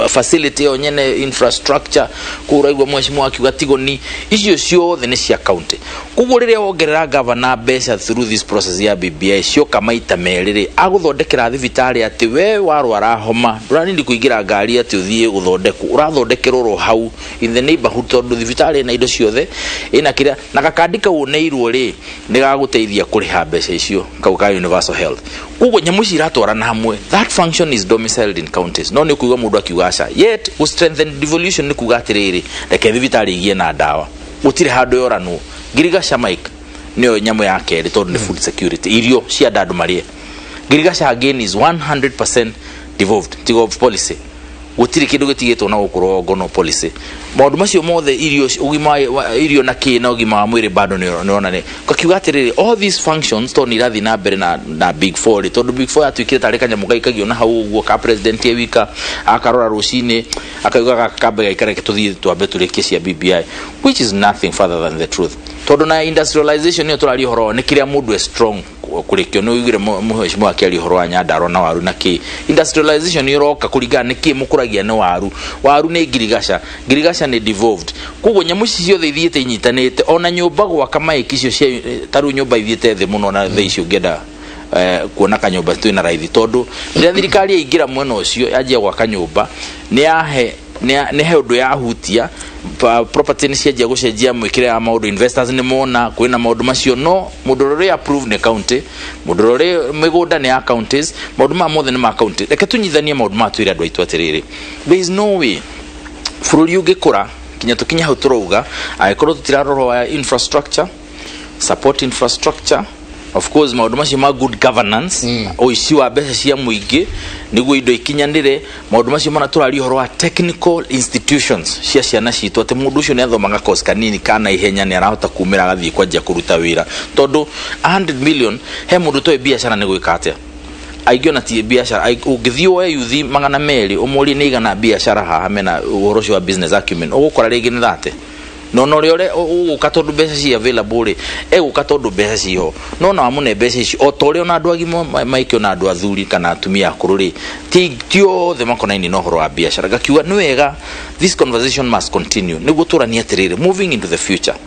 facility ĩyo nyene, infrastructure kũu ũraigua mheshimiwa akiuga Tigoni, icio ciothe nĩ cia county. Koguo rĩrĩa wongerera gavana mbeca through this process ya BBI, cioka maita merĩ rĩ, agũthondekera thibitarĩ atĩ we warwara homa ndũranindi kũingĩra ngari atĩ ũthiĩ gũthondekwo, ũrathondekerwo ro hau in the neighborhood, tondũ thibitarĩ ĩna indo ciothe, ĩna kĩrĩa, na gakandi kau ũneirwo rĩ, nĩ gagũteithia kũrĩha mbeca icio, kau ka universal health. Koguo nyamũ ici iratwarana hamwe. That function is domiciled in counties, no nĩ ũkũigua mũndũ akiuga aca. Yet gũ strengthen devolution nĩ kuga atĩrĩrĩ, reke thibitarĩ igie na ndawa, gũtirĩ handũ yoranwo. Ngirigaca, Mike, nĩyo nyamũ ya kerĩ, tondũ nĩ food security, irio cia andũ marĩe. Ngirigaca again is 100% devolved, tigo of policy, gũtirĩ kĩndũ gĩtigĩtwo na gũkũ rũgongo no policy. Maũndũ macio mothe, irio, ũgima wa irio na kĩ na ũgima wa mwĩrĩ, bado nĩ ũrona nĩ ngakiuga atĩrĩrĩ, all these functions tondũ nĩ irathiĩ na mbere na big four rĩ, tondũ big four yatuĩkire tarĩ kanyamũ gaikagio na hau ũguo ka president e wika, akarora rũcinĩ akauga gaka kambe gaikare, reke tũthiĩ twambe tũrĩkie cia BBI, which is nothing further than the truth, tondũ na industrialization nĩyo tũraria ũhoro nĩ kĩrĩa mũndũ e strong kũrĩkio. Nĩ ũiguire mheshimiwa akĩaria ũhoro wa Nyandarua na waru na kĩ. Industrialization nĩ ĩroka kũringana nĩ kĩ mũkũragia, nĩ waru, waru nĩ ngirigaca, ngirigaca nĩ devolved. Koguo nyamũ ici ciothe ithiĩte inyitanĩte, ona nyũmba gwaka maiki icio cia ta rĩu nyũmba ithiĩte thĩ mũno, na thaa ici ũngĩenda kuona kanyũmba twĩna raithi, tondũ rĩrĩa thirikari yaingĩra mwena ũcio yanjia gwaka nyũmba, nĩ yahe nĩ he ũndũ yahutia property, nĩ cianjia gũcenjia mwĩkĩre ya maũndũ, investors nĩ mona kwĩna maũndũ macio. No mũndũ ũrĩa ũrĩ approve nĩ county, mũndũ ũrĩa ũrĩ mĩgũnda nĩ ya counties, maũndũ maya mothe nĩ ma county. Reke tũnyithanie maũndũ maya, twĩre andũ aitũ atĩrĩrĩ, there is no way bũrũri ũngĩkũra kinya tũkinye hau tũrauga angĩkorwo tũtirarora wa infrastructure support, infrastructure of course, maũndũ macio ma good governance, ũici wa mbeca cia mũingĩ nĩguo indo ikinyanĩre, maũndũ macio mana tũraria ũhoro wa technical institutions cia ciana citũ, atĩ mũndũ ũcio nĩ athomaga course kanini kana ihenya nĩ arahota kumĩra agathiĩ kwanjia kũruta wĩra, tondũ 100 million he mũndũ toĩ biacara nĩ gwĩka atĩa. Aingĩ ona ti biacara. Ũngĩthiĩ woe yuthi 200 ũmũrie nĩ igana biacara haha mena ũhoro ũcio wa business acumen, ũgũkora rĩngĩ nĩ 30, no na ũrĩa ũgũka tondũ mbeca ci available rĩ, egũka tondũ mbeca ciho, no na wamũne mbeca ici o ta ũrĩa ona andũ agima maikio na andũ athuri kana atumia akũrũ rĩ, ti othe makonainie na ũhoro wa biacara. Ngakiuga nĩ wega this conversation must continue nĩguo tũranie atĩrĩrĩ, moving into the future,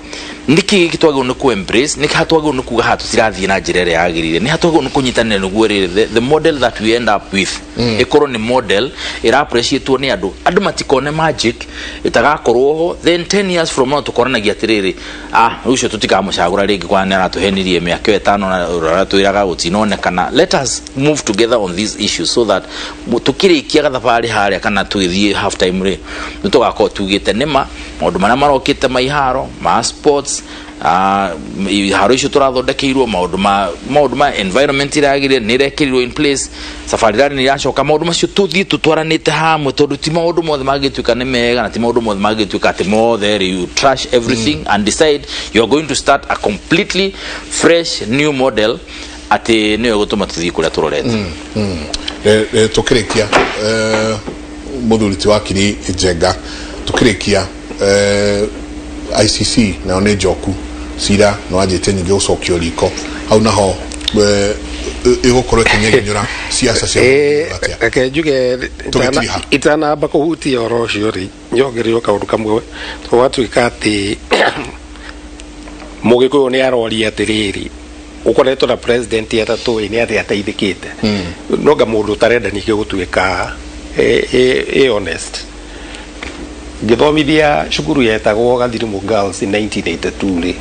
nĩkĩ gĩkĩ twagĩrĩirwo nĩ ku embrace, nĩkĩ hatwagĩrĩirwo nĩ kuga haha tũtirathiĩ na njĩra ĩrĩa yagĩrĩire, nĩ hatwagĩrĩirwo nĩ kũnyitanĩra nĩguo rĩrĩ the model that we end up with ĩkorwo nĩ model ĩra appreciate nĩ andũ, andũ matikone magic ĩtagakorwo ho. Then 10 years from now tũkoranagia atĩrĩrĩ, ah, ũcio tũtikamũcagũra rĩngĩ kwa nĩ aratũhenirie mĩaka ĩyo ĩtano na aratwĩraga gũtinonekana. Let us move together on these issues so that tũkĩrĩkia gathabarĩ harĩa kana tũgĩthiĩ half time rĩ, nĩ tũgakorwo tugĩte nĩma maũndũ marĩa marokĩte ma iharo ma sports. Iharo icio tũrathondekeirwo maũndũ ma environment iragĩrĩire nĩ irekĩrirwo in place, safari rally nĩ iracoka, maũndũ macio tũthiĩ tũtwaranĩte hamwe, tondũ ti maũndũ mothe mangĩtuĩka nĩ mega na ti maũndũ mothe mangĩtuĩka atĩ mothe rĩ, you trash everything and decide you are going to start a completely fresh new model atĩ nĩyo ĩgũtũma tũthiĩ kũrĩa tũrorete. Tũkĩrĩkia, mũthuri ti wakiri Njenga, tũkĩrĩkia, ICC nayo nĩ njoku, cira nĩ wanjĩtie nyingĩ gũcokio riko hau, naho ĩgũkorwo ĩkĩnyegenyũra ciaca cia atĩa? Reke njuge Tũgĩtiriha. Itanamba kũhutia ũhoro ũcio rĩ, nyongereirwo kaũndũ kamwe, tondũ gwatuĩka atĩ Mũgĩkũyũ nĩ aroria atĩrĩrĩ, ũkoretwo na president atatũ ĩ, nĩ atĩa ateithĩkĩte? Nonga mũndũ ũtarenda ningĩ gũtuĩka ĩ honest. Ngĩthomithia cukuru yetagwo Gathirimu Girls in 1982 rĩ,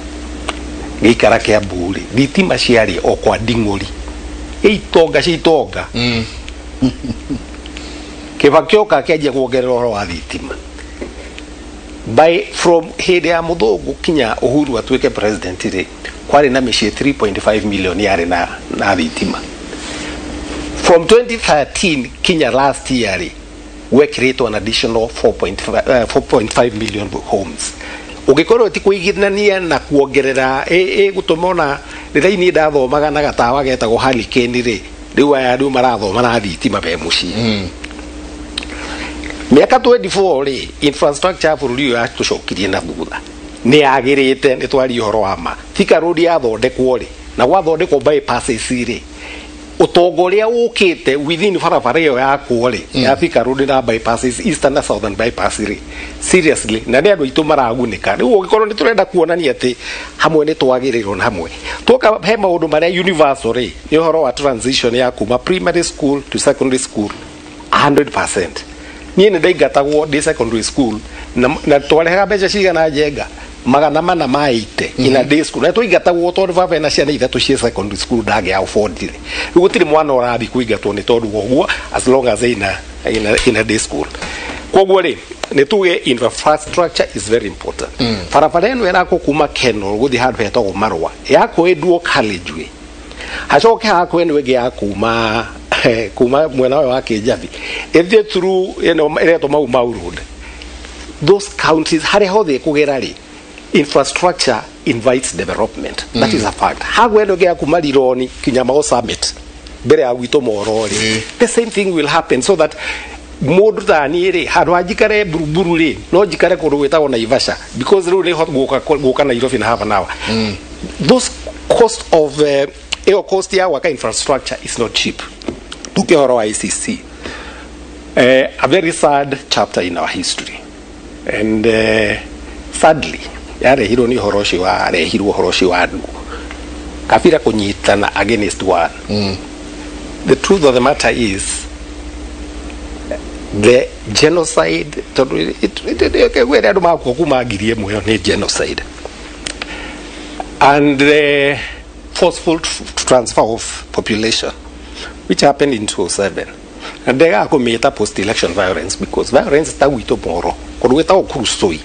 ngĩikara Kiambu rĩ, thitima ciarĩ o kwa nding'ũri ĩ itonga cia itonga. Kĩbakĩ oka akĩanjia kuongerera ũhoro wa thitima. By from hĩndĩ ya mũthũngũ kinya Uhuru atuĩke president rĩ, kwarĩ na mĩciĩ 3.5 million yarĩ na thitima. From 2013 kinya last year rĩ, gwekĩrĩtwo an additional 4.5 4.5 million homes. Ũngĩkorwo ti kũigithania na kuongerera ĩ gũtũma ona rĩrĩa niĩ ndathomaga na gatawa getagwo Hurricane rĩ, rĩu aya rĩu marathoma na thitima me mũciĩ. Mĩaka 24 rĩ, infrastructure ya bũrũri ũyũ yatũcokirie na thutha, nĩ yagĩrĩte, nĩ twarie ũhoro wa ma. Thika Road yathondekwo rĩ, na gwathondekwo bypasses rĩ, ũtonga ũrĩa ũkĩte within barabara ĩyo yakwo rĩ ya Thika Road na bypasses, eastern na southern bypass rĩ, seriously, na nĩ andũ aitũ maragunĩka. Rĩu ũngĩkorwo nĩ tũrenda kuonania atĩ hamwe nĩ twagĩrĩirwo na hamwe tuoka he maũndũ marĩa universal rĩ, nĩ ũhoro wa transition ya kuma primary school to secondary school 100%. Niĩ nĩ ndaingatagwo ndĩ secondary school na twarehaga mbeca cigana, Njenga? 400 ma 80 in a day school, na twaingatagwo tondũ baba ena ciana ithatũ ciĩ secondary school, ndangĩa affordire. Rĩu gũtirĩ mwana ũrathiĩ kũingatwo nĩ tondũ wa ũguo, as long as ina day school. Koguo rĩ, nĩ tuge infrastructure is very important. Barabara ĩno ĩrakwo kuma Kenol gũthiĩ handũ hetagwo Marũa, yakwo ĩnduo carriageway, hacoke hakwo ĩno ĩngĩ ya kuma mwena ũyũ wa Kĩnjabi ĩthiĩ through ĩno ĩretwo Mau Mau Road. Those counties harĩa hothe ĩkũgera rĩ, infrastructure invites development. That is a fact. Hagwo ĩno ĩngĩ ya kuma Rironi kinya Mau Summit mbere ya gwitũ Moro rĩ, the same thing will happen, so that mũndũ ta niĩ rĩ, handũ ha njikare Buruburu rĩ, no njikare kũndũ gwĩtagwo Naivasha, because rĩu nĩ gũka Nairobi na half an hour. Those cost of ĩyo cost ya gwaka infrastructure is not cheap. Tuke ũhoro wa ICC, a very sad chapter in our history, and sadly yarehirwo nĩ ũhoro ũcio warehirwo, ũhoro ũcio wa andũ kabira kũnyitana against one. The truth of the matter is the genocide, tondũ kwĩrĩ andũ makua kuma 1000 ĩyo nĩ genocide, and the forceful transfer of population which happened in 2007, na ndegaga kũmĩta post election violence, because violence ta gwitũ Moro kũndũ gwĩtagwo Kuresoi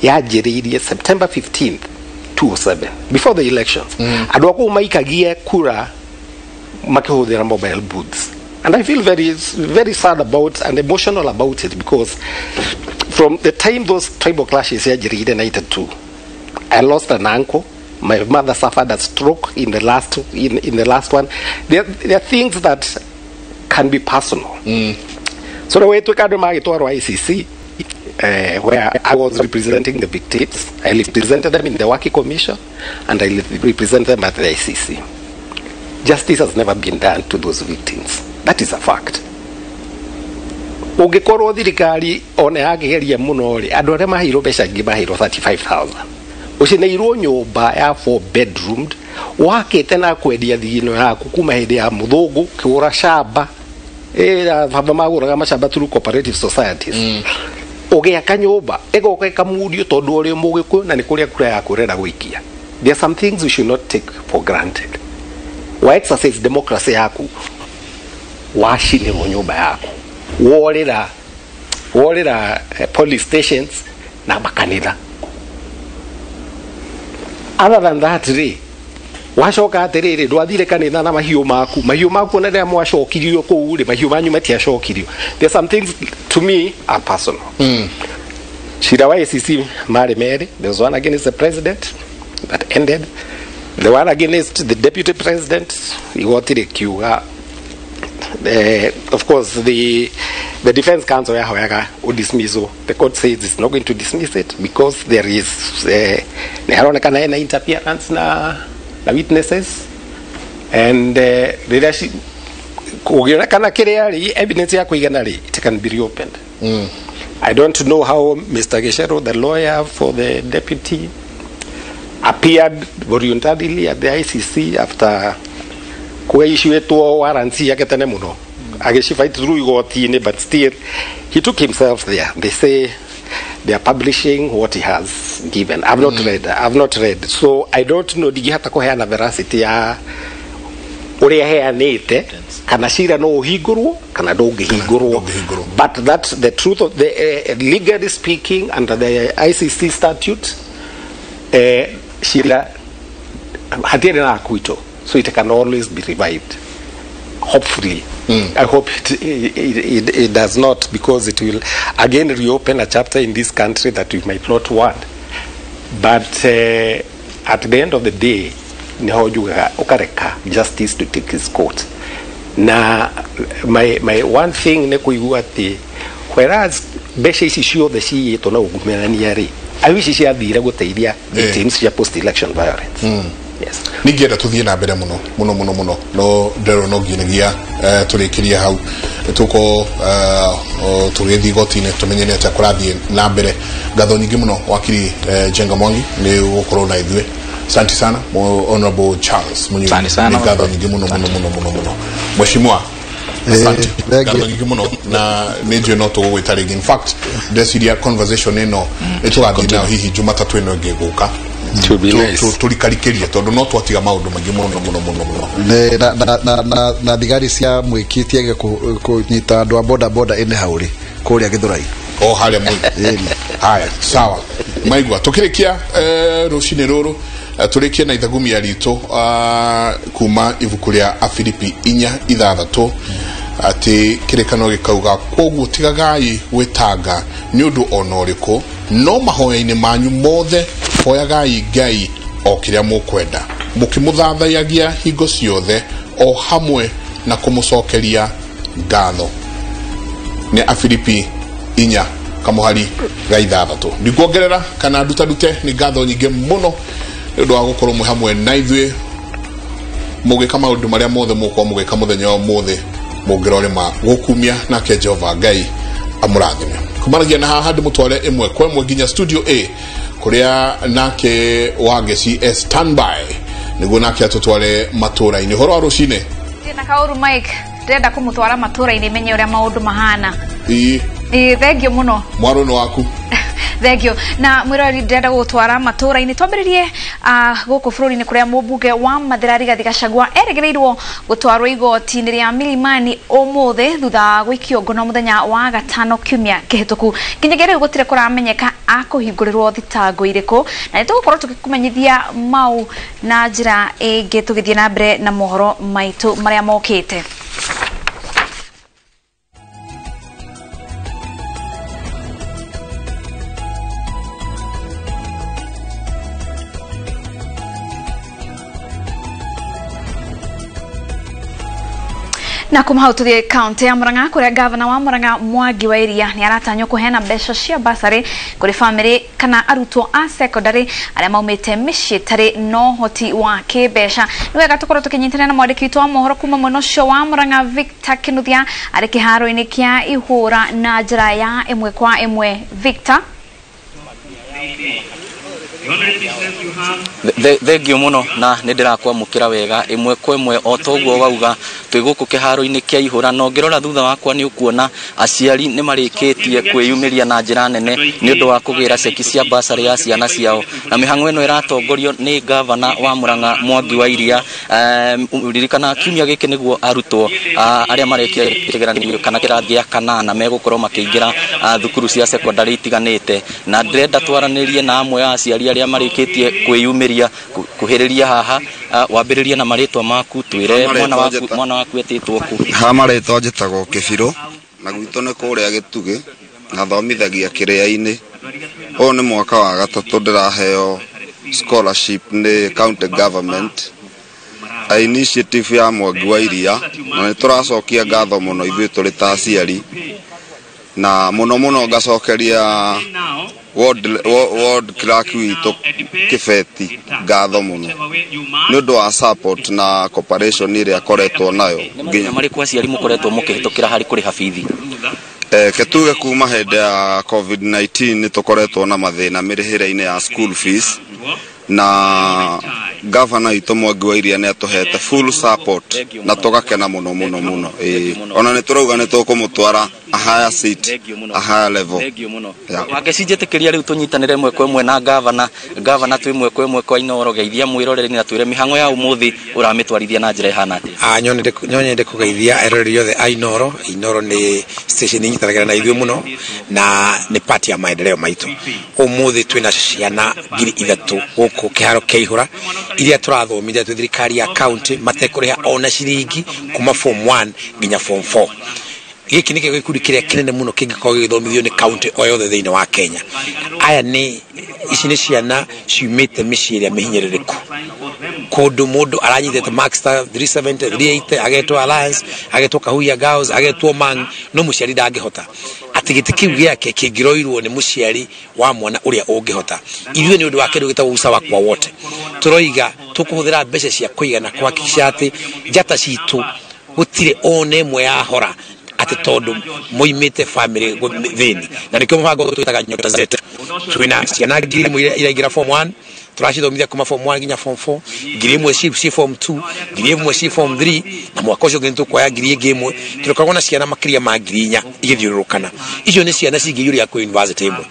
yanjĩrĩirie September 15th 2007, before the elections. Andũ a kũu maikagie kura makĩhũthĩra mobile booths, and I feel very very sad about and emotional about it, because from the time those tribal clashes yanjĩrĩirie 92, I lost an uncle. My mother suffered a stroke in the last one. There are things that can be personal. So the way to andũ magĩtwarwo ICC, where I was representing the victims, I represented them in the Waki Commission and I represent them at the ICC. Justice has never been done to those victims. That is a fact. Ũngĩkorwo thirikari ona yakĩgeria mũno rĩ, andũ arĩa maheirwo mbeca ingĩ maheirwo 35,000, ũcineirwo nyũmba ya four bedroomed wakĩte na kwendia thigino yaku kuma hĩndĩ ya mũthũngũ kĩgũra shamba. Baba magũraga macamba through cooperative societies. Ũgĩaka nyũmba ĩgoka ĩkamundio tondũ ũrĩ mũgĩkũyũ na nĩ kũrĩa kura yaku ũrenda gũikia. There are some things we should not take for granted. Wa exercise democracy yaku, wacinĩrwo nyũmba yaku, worĩra police stations na makanitha. Other than that rĩ, wacoka atĩrĩrĩ, ndwathire kanitha na mahiũ maku, mahiũ maku ona rĩrĩa mwacokirio kũu rĩ, mahiũ manyu matiacokirio. There are some things to me are personal. Cira wa ACC marĩ merĩ. There was one against the president that ended, the one against the deputy president igoti rĩkiuga, of course the defense counsel yahoyaga udismissal. The court says it's not going to dismiss it because there is nĩ haronekana hena interference na witnesses and rĩrĩa kũngĩonekana kĩrĩa rĩ evidence ya kũigana rĩ, it can be reopened. I don't know how Mr. Geshero, the lawyer for the deputy, appeared voluntarily at the ICC after kweissuĩtwo warrants yake tene mũno, agĩcifight through igoti-inĩ, but still he took himself there. They say they are publishing what he has given. I've not read, I've not read, so I don't know. Ndingĩhota kũheana veracity ya ũrĩa heanĩte, kana cira no ũhingũrwo kana ndũngĩhingũrwo, but that's the truth of the legally speaking, under the ICC statute, cira hatiarĩ na acquittal, so it can always be revived, hopefully. I hope it does not, because it will again reopen a chapter in this country that we might not want. But at the end of the day, niho njugaga ukareka justice to take its court. Na my one thing nĩ kũigua atĩ whereas mbeca ici ciothe ciyĩtwo na ungumania rĩ, ayo ici ciathire gũteithia victims cia post election violence. Yes. Ningĩenda tũthiĩ na mbere mũno mũno mũno mũno, no ndĩrona no nginyagia tũrĩkĩrie hau tũko tũgĩthiĩ igoti-inĩ tũmenye nĩ atĩa kũrathiĩ na mbere. Ngatho nyingĩ mũno wakiri Njenga Mwangi nĩ gũkorwo na ithuĩ. Asante sana Honorable Charles Munyuri. Asante sana. Nĩ ngatho nyingĩ mũno mũno mũno mũno mũno mheshimiwa. Asante, ngatho nyingĩ mũno, na nĩ njũĩ no tũgũgwĩta rĩngĩ. In fact, ndeciria conversation ĩno ĩtũgathiĩ nayo hihi Jumatatũ ĩno ĩngĩ gũka, tũrikarikĩrie, tondũ no twatiga maũndũ maingĩ mũno mũno mũno mũno. Na thigari cia mwĩki tiage kũnyita andũ a boda boda ĩne hau rĩ kũrĩa Gĩthũrai. O harĩa mwĩ haya, sawa, maigua tũkĩrĩkia rũcinĩ rũrũ, tũrĩkie na ithagumia ritũ kuma ibuku rĩa Afilipi 4:6, atĩ kĩrĩkano gĩkauga, kwoguo tigagai gwĩtanga nĩ ũndũ ona ũrĩkũ, no mahoya-inĩ manyu mothe hoyagai Ngai o kĩrĩa mũkwenda, mũkĩmũthathayagia hingo ciothe o hamwe na kũmũcokeria ngatho. Nĩ Afilipi 4:6. Ndikuongerera kana ndutarute, nĩ ngatho nyingĩ mũno nĩ ũndũ wa gũkorwo mwĩ hamwe na ithuĩ mũgĩka maũndũ marĩa mothe mũgũkorwo mũgĩka mũthenya wa ũmũthĩ, mũngĩrorĩma gũkumia nake Jehova Ngai amũrathime. Kumanagia na haha ndĩmũtware ĩmwe kwa ĩmwe nginya studio A kũrĩa nake Wangeci e standby nĩguo nake atũtware matũra-inĩ. Ũhoro wa rũcinĩ? Na kaũru Mike, ndĩrenda kũmũtwara matũra-inĩ menye ũrĩa maũndũ mahana. Ĩĩ. Ĩĩ, thengiũ mũno. Mwarũ nĩ waku. Thengiũ. Na mwĩroreri, ndĩrenda gũgũtwara matũra-inĩ. Twambĩrĩrie gũkũ bũrũri-inĩ kũrĩa mũmbunge wa Mathĩra Rigathĩ Gachagua erĩgĩrĩirwo gũtwarwo igoti-inĩ rĩa Milimani ũmũthĩ thutha wa gũikio ngono mũthenya wa gatano kiumia kĩhĩtũku. Nginyagia rĩu gũtirĩ kũramenyeka akũhingũrĩrwo thitango irĩkũ, na nĩtũgũkorwo tũgĩkũmenyithia mau na njĩra ĩngĩ tũgĩthiĩ na mbere na mohoro maitũ marĩa mokĩte. Na kuma hau tuthie kaunti ya Murang'a kuria gavana wa Murang'a Mwangi wa Iria ni aratanywo kuheana mbeca cia basarĩ kũrĩ bamĩrĩ kana arutwo a secondary arĩa maumĩte mĩciĩ ĩtarĩ na ũhoti wa kĩmbeca. Nĩ wega tũkorwo tũkĩnyitanĩra na mwandĩki witũ wa mohoro kuma mwena ũcio wa Murang'a Victor Kinuthia arĩ kĩharo-inĩ kĩa ihũra na njĩra ya ĩmwe kwa ĩmwe. Victor. Thengio muno na nä ndä rakwamå kä ra wega ĩmwe kwa ĩmwe o toguo wauga. Twĩ gũkũ kĩharo-inĩ kĩa Ihũra, na ũngĩrora thutha wakwa nĩ ũkuona aciari nĩ marĩkĩtie kwĩyumĩria na njĩra nene nĩ ũndũ wa kũgĩra ceki cia basarĩ ya ciana ciao. Na mĩhang'o ĩno ĩratongorio nĩ gavana wa Murang'a Mwangi wa Iria. Ririkana kiumia gĩkĩ nĩguo arutwo arĩa marekia kĩgeranio kana kĩrathi gĩa kanana megũkorwo makĩingĩra thukuru cia secondary itiganĩte. Na ndĩrenda twaranĩrie na amwe a aciari arĩa marĩkĩtie kwĩyumĩria kuhĩrĩria haha. Wambĩrĩrie na marĩtwa maku, twĩre mwana waku etĩtwo kũ. Ha marĩtwa njĩtagwo Kĩbirũ, na gwitũ nĩ kũrĩa Gĩtugĩ, na thomithagia kĩrĩa-inĩ. Ũyũ nĩ mwaka wa gatatũ ndĩraheo scholarship nĩ county government, a initiative ya Mwangi wa Iria, na nĩ tũracokia ngatho mũno ithuĩ tũrĩ ta aciari, na mũno mũno ngacokeria ward clerk witũ Kĩbeti ngatho mũno nĩ ũndũ wa support na cooperation ĩrĩa akoretwo nayo. Nginya marĩkũ aciari mũkoretwo mũkĩhĩtũkĩra harĩ kũrĩha bithi? Ketuge kuma hĩndĩ ya COVID-19 nĩ tũkoretwo na mathĩna mĩrĩhĩre-inĩ ya school fees, na gavana witũ Mwangi wa Iria nĩ atũhete full support na tũgakena mũno mũno mũno. Ona nĩ tũrauga nĩ tũkũmũtwara a higher seat, a higher level. Wangeci, njĩtĩkĩria rĩu tũnyitanĩre ĩmwe kwa ĩmwe na gavana. Gavana, twĩ ĩmwe kwa ĩmwe kwa Inooro, geithia mwĩroreri na twĩre mĩhang'o ya ũmũthĩ ũramĩtwarithia na njĩra ĩhana atĩa. No nyende kũgeithia eroreri othe a Inooro. Inooro nĩ station inyitanagĩra na ithuĩ mũno na nĩ part ya maendeleo maitũ. Ũmũthĩ twĩna ciana 3,000 gũkũ kĩharo kĩa Ihũra iria tũrathomithia twĩ thirikari ya county matekũrĩha ona ciringi kuma form 1 nginya form 4. Gĩkĩ nĩkĩo gĩkundi kĩrĩa kĩnene mũno kĩngĩkorwo gĩgĩthomithio nĩ county o yothe thĩinĩ wa Kenya. Aya nĩ ici nĩ ciana ciumĩte mĩciĩ ĩrĩa mĩhinyĩrĩrĩku, kũndũ mũndũ aranyitĩte marks ta 370 380, agetwo Alliance, agetwo Kahuhia Girls, agetwo Mang, no mũciari ndangĩhota. Atĩ gĩtĩ kĩu gĩake kĩngĩroirwo nĩ mũciari wa mwana ũrĩa ũngĩhota. Ithuĩ nĩ ũndũ wa kĩndũ gĩtagwo usawa kwa wote, tũroiga tũkũhũthĩra mbeca cia kũigana kuhakikisha atĩ njata citũ gũtirĩ ona ĩmwe yahora atĩ tondũ moimĩte family thĩni. Na nĩkĩo mũbango twĩtaga Nyota Zetu. Twĩna ciana 1,000 iraingĩra form 1, tũracithomithia kuma form 1 nginya form 4, 1,000 ci form 2, 1,000 ci form 3, na mwaka ũcio ũngĩ nĩtũkuoya 1,000. Tũrĩkoragwo na ciana makĩria ma 4,000 igĩthiũrũrũkana. Icio nĩ ciana cingĩiyũria kwĩ university ĩmwe.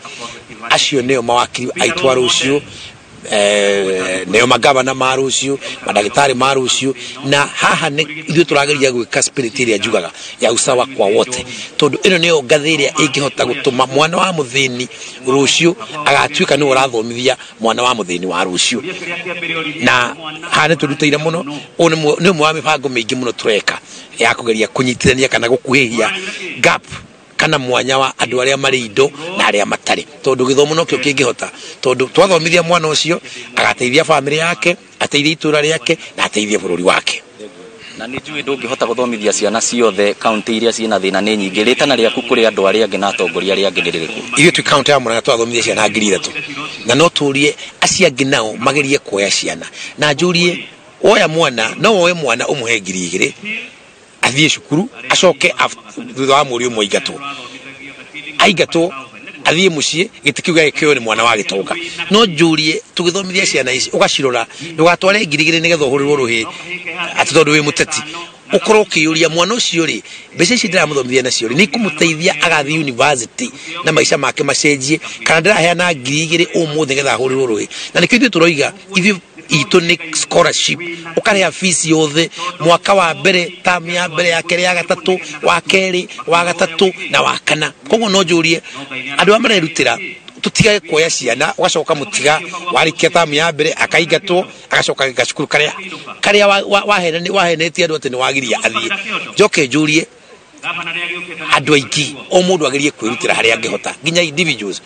Acio nĩo mawakiri aitũ a rũciũ, nĩo magavana ma rũciũ, mandagĩtarĩ ma rũciũ. Na haha nĩ ithuĩ tũrageria gwĩka spirit ĩrĩa njugaga ya usawa kwa wote, tondũ ĩno nĩyo ngathĩ ĩrĩa ĩngĩhota gũtũma mwana wa mũthĩni rũciũ agatuĩka nĩwe ũrathomithia mwana wa mũthĩni wa rũciũ. Na haha nĩ tũrutĩire mũno. Ũyũ nĩ ũmwe wa mĩbango mĩingĩ mũno tũreka ya kũgeria kũnyitithania kana gũkuhĩhia gap kana mwanya wa andũ arĩa marĩ indo na arĩa matarĩ, tondũ gĩthomo nokĩo kĩngĩhota, tondũ twathomithia mwana ũcio agateithia famĩlĩ yake, ateithie itũra rĩake na ateithie bũrũri wake. Na nĩ njũĩ ndũngĩhota gũthomithia ciana ciothe, kaunti iria ciĩna thĩna nĩ nyingĩ. Rĩtana rĩaku kũrĩ andũ arĩa angĩ na atongoria arĩa angĩ nĩ rĩrĩkũ? Ithuĩ twĩ kaunti ya Murang'a twathomithia ciana 3,000, na no tũrie acio angĩ nao magerie kuoya ciana. Na njũrie, woya mwana, no woe mwana ũmũhe 2,000 athiĩ cukuru, acoke thutha wa mweri ũmwe aingatwo athiĩ mũciĩ, gĩtĩ kĩu gĩakĩoywo nĩ mwana wa gĩtonga. No njũrie, tũgĩthomithia ciana ici ũgacirora, ndũgatware 2,000 nĩgetha ũhũrĩrwo rũhĩ atĩ tondũ wĩ mũteti. Ũkorwo ũkĩyũria mwana ũcio rĩ, mbeca ici ndĩramũthomithia nacio rĩ, nĩ ikũmũteithia agathiĩ university na maica make macenjie, kana ndĩraheana 2,000 ũmũthĩ nĩgetha ahũrĩrwo rũhĩ. Na nĩkĩo ithuĩ tũroiga ithuĩ itũ nĩ scholarship, ũkarĩha fees yothe mwaka wa mbere, term ya mbere, ya kerĩ, ya gatatũ, wa kerĩ, wa gatatũ na wa kana. Koguo no njũrie andũ arĩa marerutĩra tũtigage kuoya ciana, ũgacoka mũtiga warĩkia tamu ya mbere akaingatwo, agacoka gacukuru karĩa wahenetie andũ atĩ nĩ wagiria athiĩ. Njoke njũrie andũ aingĩ, o mũndũ agerie kwĩrutĩra harĩa angĩhota, nginya individuals.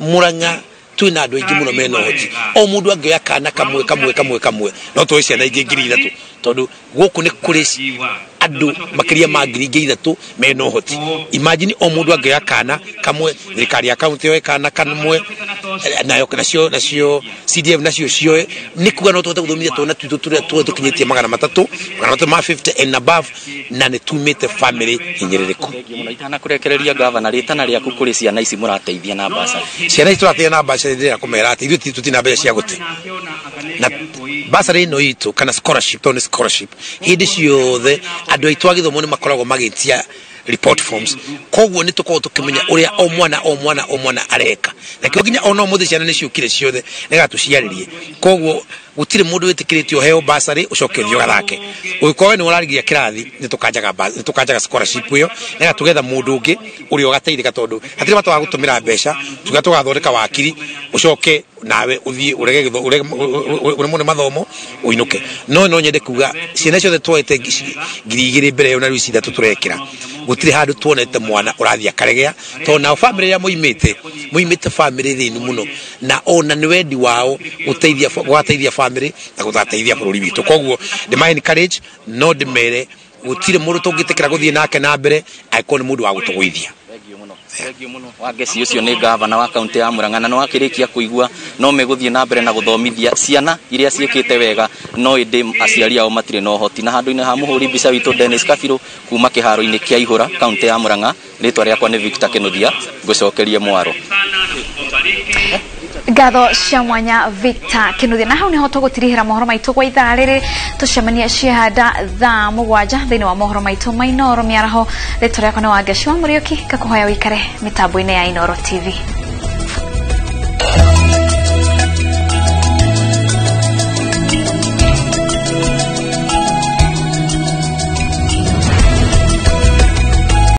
Murang'a twĩna andũ aingĩ mũno mena ũhoti, o mũndũ angĩoya kana kamwe kamwe kamwe kamwe no tuoe ciana ingĩ 3,000, tondũ gũkũ nĩ kũrĩ andũ makĩria ma 3,000 mena ũhoti. Imagine o mũndũ angĩoya kana kamwe, thirikari ya kaunti yoe kana kamwe, nayo nacio CDF nacio cioe, nĩ kuga no tũhote gũthomithia twana twitũ tũrĩa tuothe tũkinyĩtie 300, 350 and above, na nĩ tumĩte family hinyĩrĩrĩku. Itanakũrekereria gavana, rĩtana rĩaku kũrĩ ciana ici mũrateithia na bursary. Ciana ici tũrateithia na bursary, ndĩrenda kũmera atĩ ithuĩ tũtina mbeca cia gũte, na Basarĩ ĩno itũ kana scholarship, tondũ nĩ scholarship, hĩndĩ ciothe andũ aitũ a gĩthomo nĩ makoragwo magĩtia report forms, koguo nĩ tũkoragwo tũkĩmenya ũrĩa o mwana o mwana o mwana areka, na kĩo nginya ona ũmũthĩ ciana nĩ ciũkire ciothe nĩgetha tũciarĩrie. Koguo gũtirĩ mũndũ wĩtĩkĩrĩtio ũheo basarĩ ũcoke ũthiĩ ũgathake. Ũngĩkorwo we nĩ ũrarigia kĩrathi, nĩ tũkanjaga scholarship ĩyo nĩgetha tũgetha mũndũ ũngĩ ũrĩa ũgateithĩka, tondũ hatirĩ bata wa gũtũmĩra mbeca tuga tũgathondeka wakiri ũcoke nawe ũthiĩ ũrege ũremwo nĩ mathomo ũinũke. No nyende kuga ciana ciothe twoete 2000 mbere ĩyo na rĩu ici ithatũ tũrekĩra, gũtirĩ handũ tuonete mwana ũrathiĩ akaregea, tondũ nao bamĩrĩ ĩrĩa moimĩte bamĩrĩ thĩnu mũno, na ona nĩ wendi wao gũteithia gũgateithia bamĩrĩ na gũgateithia bũrũri witũ. Koguo ndĩma encourage, no ndĩmere gũtirĩ mũndũ tũngĩtĩkĩra gũthiĩ nake na mbere angĩkorwo nĩ mũndũ wa gũtũgũithia. Wangeci ũcio nĩ gavana wa kaunti ya Murang'a, na nĩ wakĩrĩkia kũigua no megũthiĩ na mbere na gũthomithia ciana iria ciĩkĩte wega no ĩndĩ aciari ao matirĩ na ũhoti. Na handũ-inĩ ha mũhũri mbica witũ Dennis Kabirũ kuma kĩharo-inĩ kĩa Ihũra, kaunti ya Murang'a, rĩtwa rĩakwa nĩ Victor Kĩnuthia, ngũcokerie mwaro. Ngatho cia mwanya Victor Kinuthia, na hau niho tũgũtirihĩra mohoro maitũ gwa ithaa rĩrĩ. Tũcemanie ciehanda thaa 7 thĩinĩ wa mohoro maitũ ma Inooro mĩaraho. Rĩtwa rĩakwa nĩ Wangeci wa Mũriũki, ngakũhoya ũikare mĩtambo-inĩ ya Inooro TV.